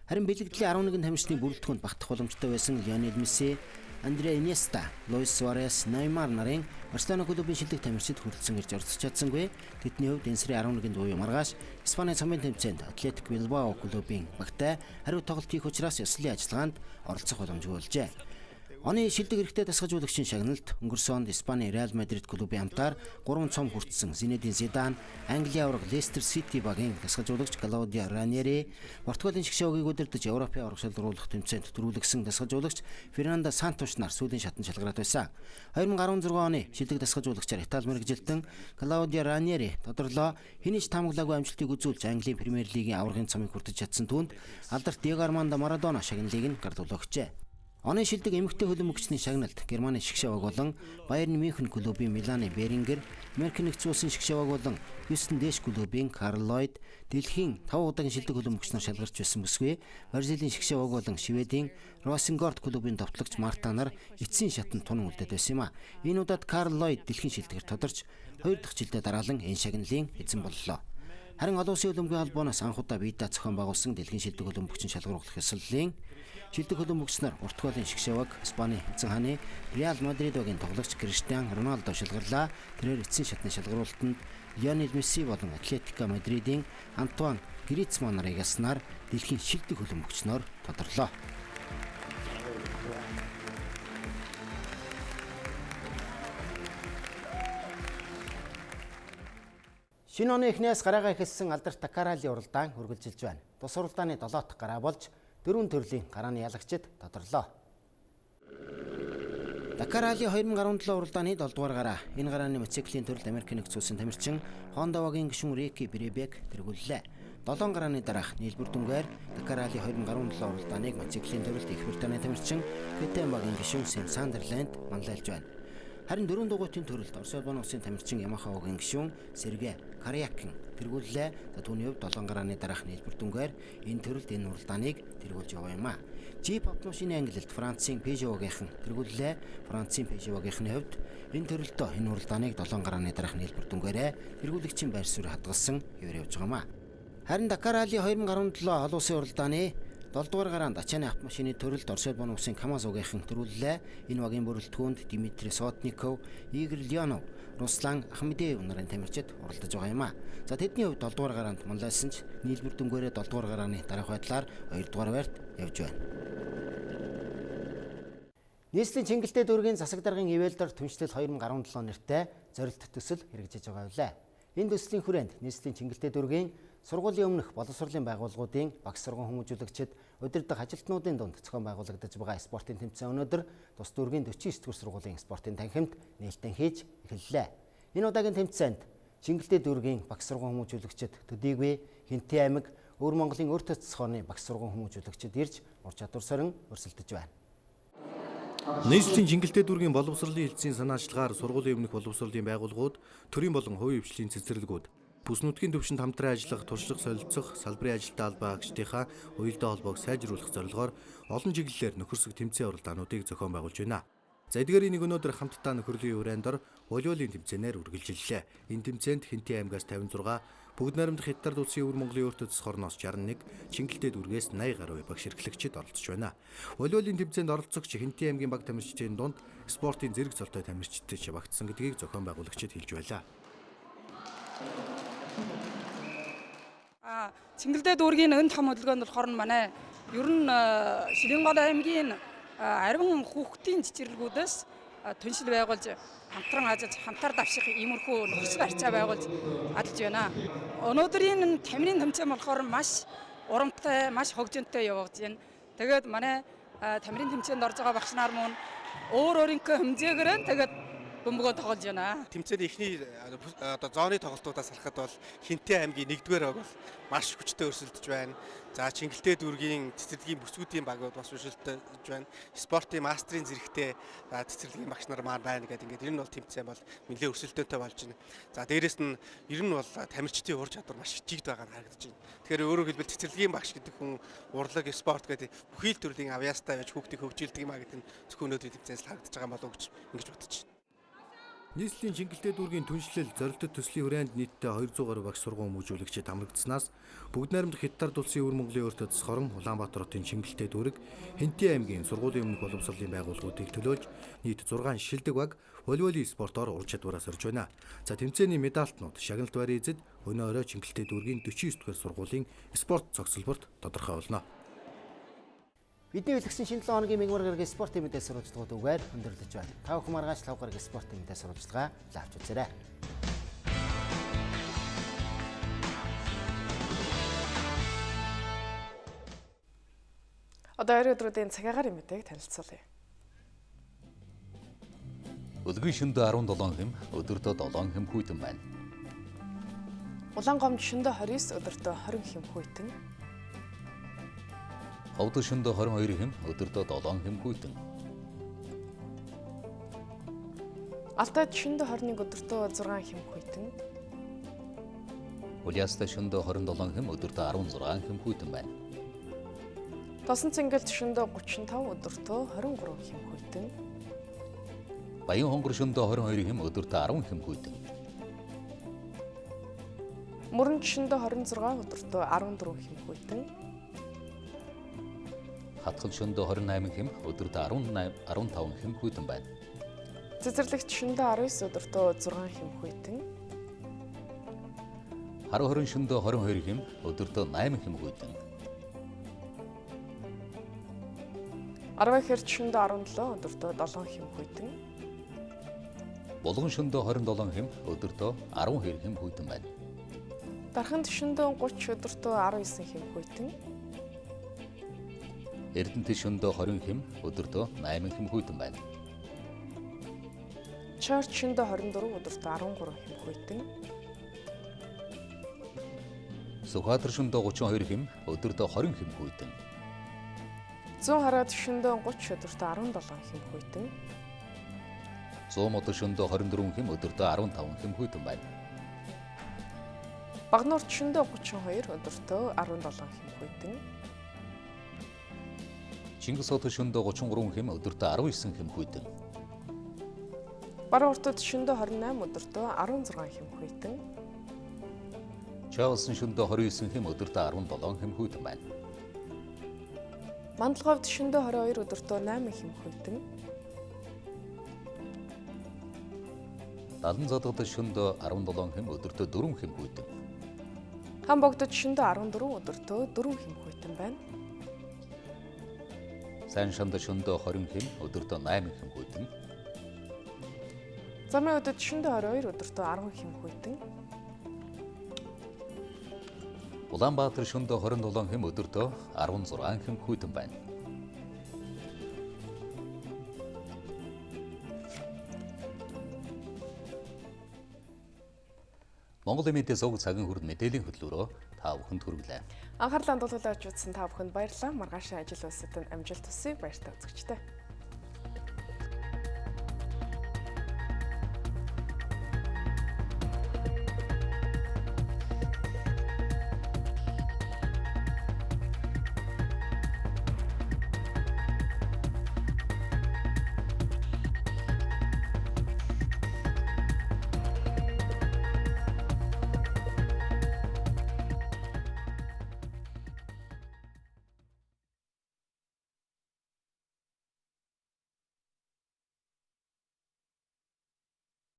Харин бэлэгдлийн 11 тамирчны бүрэлдэхүүнд багтах боломжтой байсан Лионел Месси, Андре Иньеста, Луис Суарес, Неймар нарын Барселона клубын шилдэг тамирчид хүрэлцэн ирж оролцож чадсангүй. Тэдний хувьд энэ сарын 11-нд буюу маргааш Испани цомын тэмцээнд Атлетик Билбао клубын багтай хариу тоглолт хийх учраас ёслолын ажиллагаанд оролцох боломжгүй болжээ. Оны шилдэг эрэгтэй дасгалжуулагчийн шагналд өнгөрсөн онд Испани Реал Мадрид клубын хамтаар 3 цом хүртсэн Зинедин Зидан, Английн аварга Лестер Сити багийн дасгалжуулагч Клаудио Раньери, Португалийн шгшөөгийг удирдах Европын аварга шалгаруулах тэмцээнд төрүүлэгсэн дасгалжуулагч Фернандо Сантош нар сүүлийн шатанд шалгараад байсан. 2016 оны шилдэг дасгалжуулагчаар Итали мэргэжилтэн Клаудио Раньери тодорлоо. Хэний ч таамаглаагүй амжилтыг үзүүлж Английн Премьер лигийн аваргын цомыг хүртэж чадсан түүнд алдарт Диего Армандо Марадона шагналыг нь гарлуулгчээ. Оны шилдэг эмэгтэй хөлбөмбөгчний шагналд Германы шгшээ баг болон Байерн Мюнхен клубын Миланы Берингер, Америк нэгдсэн улсын шгшээ баг болон Хьюстон Дэш клубын Карл Ллойд, дэлхийн 5 удаагийн шилдэг хөлбөмбөгчнөр шалгарч байсан бүсгүй Бразилийн шгшээ баг болон Шведийн Росенгорд клубын товтлогч Марта нар эцсийн шатанд тунан үлдээд байсан юм а. Энэ удаад Карл Ллойд дэлхийн шилдэгэр тодорч 2 дахь жилдээ дараалан энэ шагналын эзэн боллоо. Харин олон улсын хөлбөмбөгийн холбооноос анх удаа бие даах зохион байгуулсан дэлхийн шилдэг хөлбөмбөгчин шалгаруулах ёслолын шилдэг хөлбөмбөгчнөр Португалийн шгшээ баг, Испани эзэн хааны Реал Мадрид багийн тоглогч Криштиан Роналдо шалгарлаа. Тэрээр эцсийн шатны шалгаруулалтанд Лионел Месси болон Атлетико Мадридын Антуан Грицман нарыг ялснаар дэлхийн шилдэг хөлбөмбөгчнөр тодорлоо. Шинэ оны эхнээс гараагаа эхэлсэн алдарт Дакар ралли уралдаан үргэлжилж байна. Тус уралдааны 7 дахь гараа болж 4 төрлийн гарааны ялагчид тодорлоо. Дакар ралли 2017 уралдааны 7 дугаар гараа. Энэ гарааны мотоциклийн төрөлд Америк нэгдсэн улсын тамирчин Honda багийн гишүүн Рики Бребек тэргүүллээ. 7 гарааны дараах нийлбэр дүнгээр Дакар ралли 2017 уралдааныг мотоциклийн төрөлд Их Британий тамирчин KTM багийн гишүүн Сэм Сандерленд манлайлж байна. Харин 4 дугуйтын төрөлд Орос улсын улсын тамирчин Ямаха багийн гишүүн Сергей Карякин тэргүүллээ. За түүний хувьд 7 гарааны дараах нийлбэр дүнгээр энэ төрөлд энэ уралдааныг тэргүүлж яваа юм а. Jeep автомашины ангилалд Францын Peugeot багийнхан тэргүүллээ. Францын Peugeot багийнхны хувьд энэ төрөлдөө энэ уралдааныг 7 гарааны дараах нийлбэр дүнгээрээ тэргүүлэгчийн байр суурь хадгалсан хэвээр явж байгаа юм а. Харин Дакар ралли 2017 олон улсын уралдааны 7 дугаар гараанд ачааны автомашины төрөлд Орос улсын улсын КАМАЗ багийнхан төрүүллээ. Энэ багийн бүрэлдэхүүнд Дмитрий Сотников, Игорь Леонов, Руслан Ахмедеев нарын тамирчид уралдаж байгаа юм а. За тэдний хувьд 7 дугаар гараанд манлайлсан ч нийлбэр дүнгээрээ 7 дугаар гарааны дараах байдлаар 2 дугаар байрт явж байна. Нийслэлийн Чингэлтэй дүүргийн засаг даргын ивэлдэр түншлэл 2017 нэртэй зорилт төсөл хэрэгжиж байгаа билээ. Энэ төслийн хүрээнд нийслэлийн Чингэлтэй дүүргийн сургуулийн өмнөх боловсролын байгууллагуудын багш сурган хүмүүжүүлэгчид удирдах ажилтнуудын дунд зохион байгуулагдаж байгаа спортын тэмцээн өнөөдөр тус дүүргийн 49 дугаар сургуулийн спортын танхимд нээлтэн хийж эхэллээ. Энэ удаагийн тэмцээнд Чингэлтэй дүүргийн багш сурган хүмүүжүүлэгчид төдийгүй Хэнтий аймаг, Өвөр Монголын өөр төс хорны багш сурган хүмүүжүүлэгчид ирж ур чадвар сорин өрсөлдөж байна. Нийслэлийн Чингэлтэй дүүргийн боловсролын хэлтсийн санаачлагаар сургуулийн өмнөх боловсролын байгууллагууд, төрийн болон хувийн хвшлийн цэцэрлэгүүд бүс нутгийн түвшинд хамтран ажиллах, туршлага солилцох, салбарын ажилтны албан хаагчдынхаа уялдаа холбоог сайжруулах зорилгоор олон чиглэлээр нөхөрсөг тэмцээн уралдаануудыг зохион байгуулж байна. За эдгээрийн нэг өнөөдөр хамтдаа нөхөрлийн хүрээнд дор волейболын тэмцээнээр үргэлжиллээ. Энэ тэмцээнд Хэнтий аймгаас 56, Бүгд найрамдах Хятад улсын Өвөр Монголын өөртөө төс хорноос 61, Чингэлтэй дүүргээс 80 гаруй багш эрхлэгчид оролцож байна. Волейболын тэмцээнд оролцогч Хэнтий аймгийн баг тамирчдын дунд спортын зэрэг золтой тамирчид ч багтсан гэдгийг зохион байгуулагчид хэлж байлаа. Чингэлтэй дүүргийн өн том хөдөлгөөнд болохоор манай ер нь Ширэнгол аймгийн ариун хүүхдийн цэцэрлэгүүдээс түншил байгуулж хамтран ажиллаж хамтаар давших иймэрхүү нөхцөл харьцаа байгуулж ажиллаж байна. Өнөөдрийн тамирын тэмцээн болохоор маш урамтай, маш хөгжинтэй явагдаж байна. Тэгээд манай тамирын тэмцээнд орж байгаа багш нар мөн өөр өөрийнхөө хэмжээгээр нь тэгээд бөмбөгөө тоглож байна. Тэмцээний эхний одоо зооны тоглолтуудаас харахад бол Хэнтий аймгийн 1-р баг бол маш хүчтэй өрсөлдөж байна. За Чингэлтэй дүүргийн цэцэрлэгийн бүсгүүдийн багууд бас өрсөлдөж байна. Спортын мастрын зэрэгтэй цэцэрлэгийн багш нар маань байна гэдэг ингээд ер нь бол тэмцээн бол нэлээд өрсөлдөөнтэй болж байна. За дээрэс нь ер нь бол тамирчдын ур чадвар маш жигд байгаа нь харагдаж байна. Тэгэхээр өөрөөр хэлбэл цэцэрлэгийн багш гэдэг хүн урлаг, спорт гэдэг бүхий л төрлийн авьяастай байж хүүхдийг хөгжүүлдэг юм а гэдэг нь зөвхөн өнөөдрийн тэмцээнээс харагдаж байгаа болов уу гэж ингэж бодож байна. Нийслэлийн Чингэлтэй дүүргийн түншлэл зорилттой төслийн хүрээнд нийтдээ 200 гаруй багш сургууль хүмүүжүүлэгчид хамрагдсанаас Бүгд найрамдах Хятад улсын Өвөр Монголын өөртөө төс хорон Улаанбаатар хотын Чингэлтэй дүүрэг Хэнтий аймгийн сургуулийн өмнөх боловсролын байгууллагуудыг төлөөлж нийт 6 шилдэг баг волейболын спортоор ур чадвараа сорж байна. За тэмцээний медальтнууд шагналт байрын эзэд өнөө орой Чингэлтэй дүүргийн 49 дугаар сургуулийн спорт цогцлборт тодорхой болно. Бидний бэлгэсэн шинэ 7 хоногийн мегмар гарагийн спортын мэдээ сурвалжлагууд үгээр өндөрлөж байна. Та бүхэн маргааш 5 гарагийн спортын мэдээ сурвалжлага авч үзээрэй. Одоо ойрын өдрүүдийн цаг агаарын мэдээг танилцуулъя. Өдөргийн шөндөө 17 хэм, өдөртөө 7 хэм хүйтэн байна. Улаан гомд шөндөө 29, өдөртөө 20 хэм хүйтэн. Ховд шөнөдөө 22 хэм, өдөртөө 7 хэм хүйтэн. Алтайд шөнөдөө 21, өдөртөө 6 хэм хүйтэн. Улиастай шөнөдөө 27 хэм, өдөртөө 16 хэм хүйтэн байна. Тосон цэнгэлд шөнөдөө 35, өдөртөө 23 хэм хүйтэн. Баян хонгор шөнөдөө 22 хэм, өдөртөө 10 хэм хүйтэн. Мөрөнд шөнөдөө 26, өдөртөө 14 хэм хүйтэн. Хатгал шөнөдөө 28 хэм, өдөртөө 18 15 хэм хүйтэн байна. Цэцэрлэгт шөнөдөө 19, өдөртөө 6 хэм хүйтэн. Хар хорин шөнөдөө 22 хэм, өдөртөө 8 хэм хүйтэн. Арвай хэрч шөнөдөө 17, өдөртөө 7 хэм хүйтэн. Булган шөнөдөө 27 хэм, өдөртөө 12 хэм хүйтэн байна. Дарханд шөнөдөө 30, өдөртөө 19 хэм хүйтэн. Эрдэнэт шөнөдөө 20 хэм, өдөртөө 8 хэм хүйтэн байна. Чойрт шөнөдөө 24, өдөртөө 13 хэм хүйтэн. Сүхбаатар шөнөдөө 32 хэм, өдөртөө 20 хэм хүйтэн. Зүүн хараад шөнөдөө 30, өдөртөө 17 хэм хүйтэн. Зуун мод шөнөдөө 24 хэм, өдөртөө 15 хэм хүйтэн байна. Багнуурт шөнөдөө 32, өдөртөө 17 хэм хүйтэн. Чингис хот шөнөдөө 33 хэм, өдөртөө 19 хэм хүйтэн. Баруун уртад шөнөдөө 28, өдөртөө 16 хэм хүйтэн. Чоолсон шөнөдөө 29 хэм, өдөртөө 17 хэм хүйтэн байна. Мандалговд шөнөдөө 22, өдөртөө 8 хэм хүйтэн. Далан задгад шөнөдөө 17 хэм, өдөртөө 4 хэм хүйтэн. Хан богдод шөнөдөө 14, өдөртөө 4 хэм хүйтэн байна. Сайн шанд шөнөдөө 20 хэм, өдөртөө 8 хэм хүйтэн. Замын өдөд шөнөдөө 22, өдөртөө 10 хэм хүйтэн. Улаанбаатар шөнөдөө 27 хэм, өдөртөө 16 хэм хүйтэн байна. Монголын мэдээ сувг цагийн хүрд мэдээллийн хөтөлбөрөөр та бүхэнд хүргэлээ. Анхаарлаа хандуулж үзсэн та бүхэнд баярлалаа. Маргаашийн ажил үйлсэд нь амжилт хүсье. Баяртай үзэгчдээ.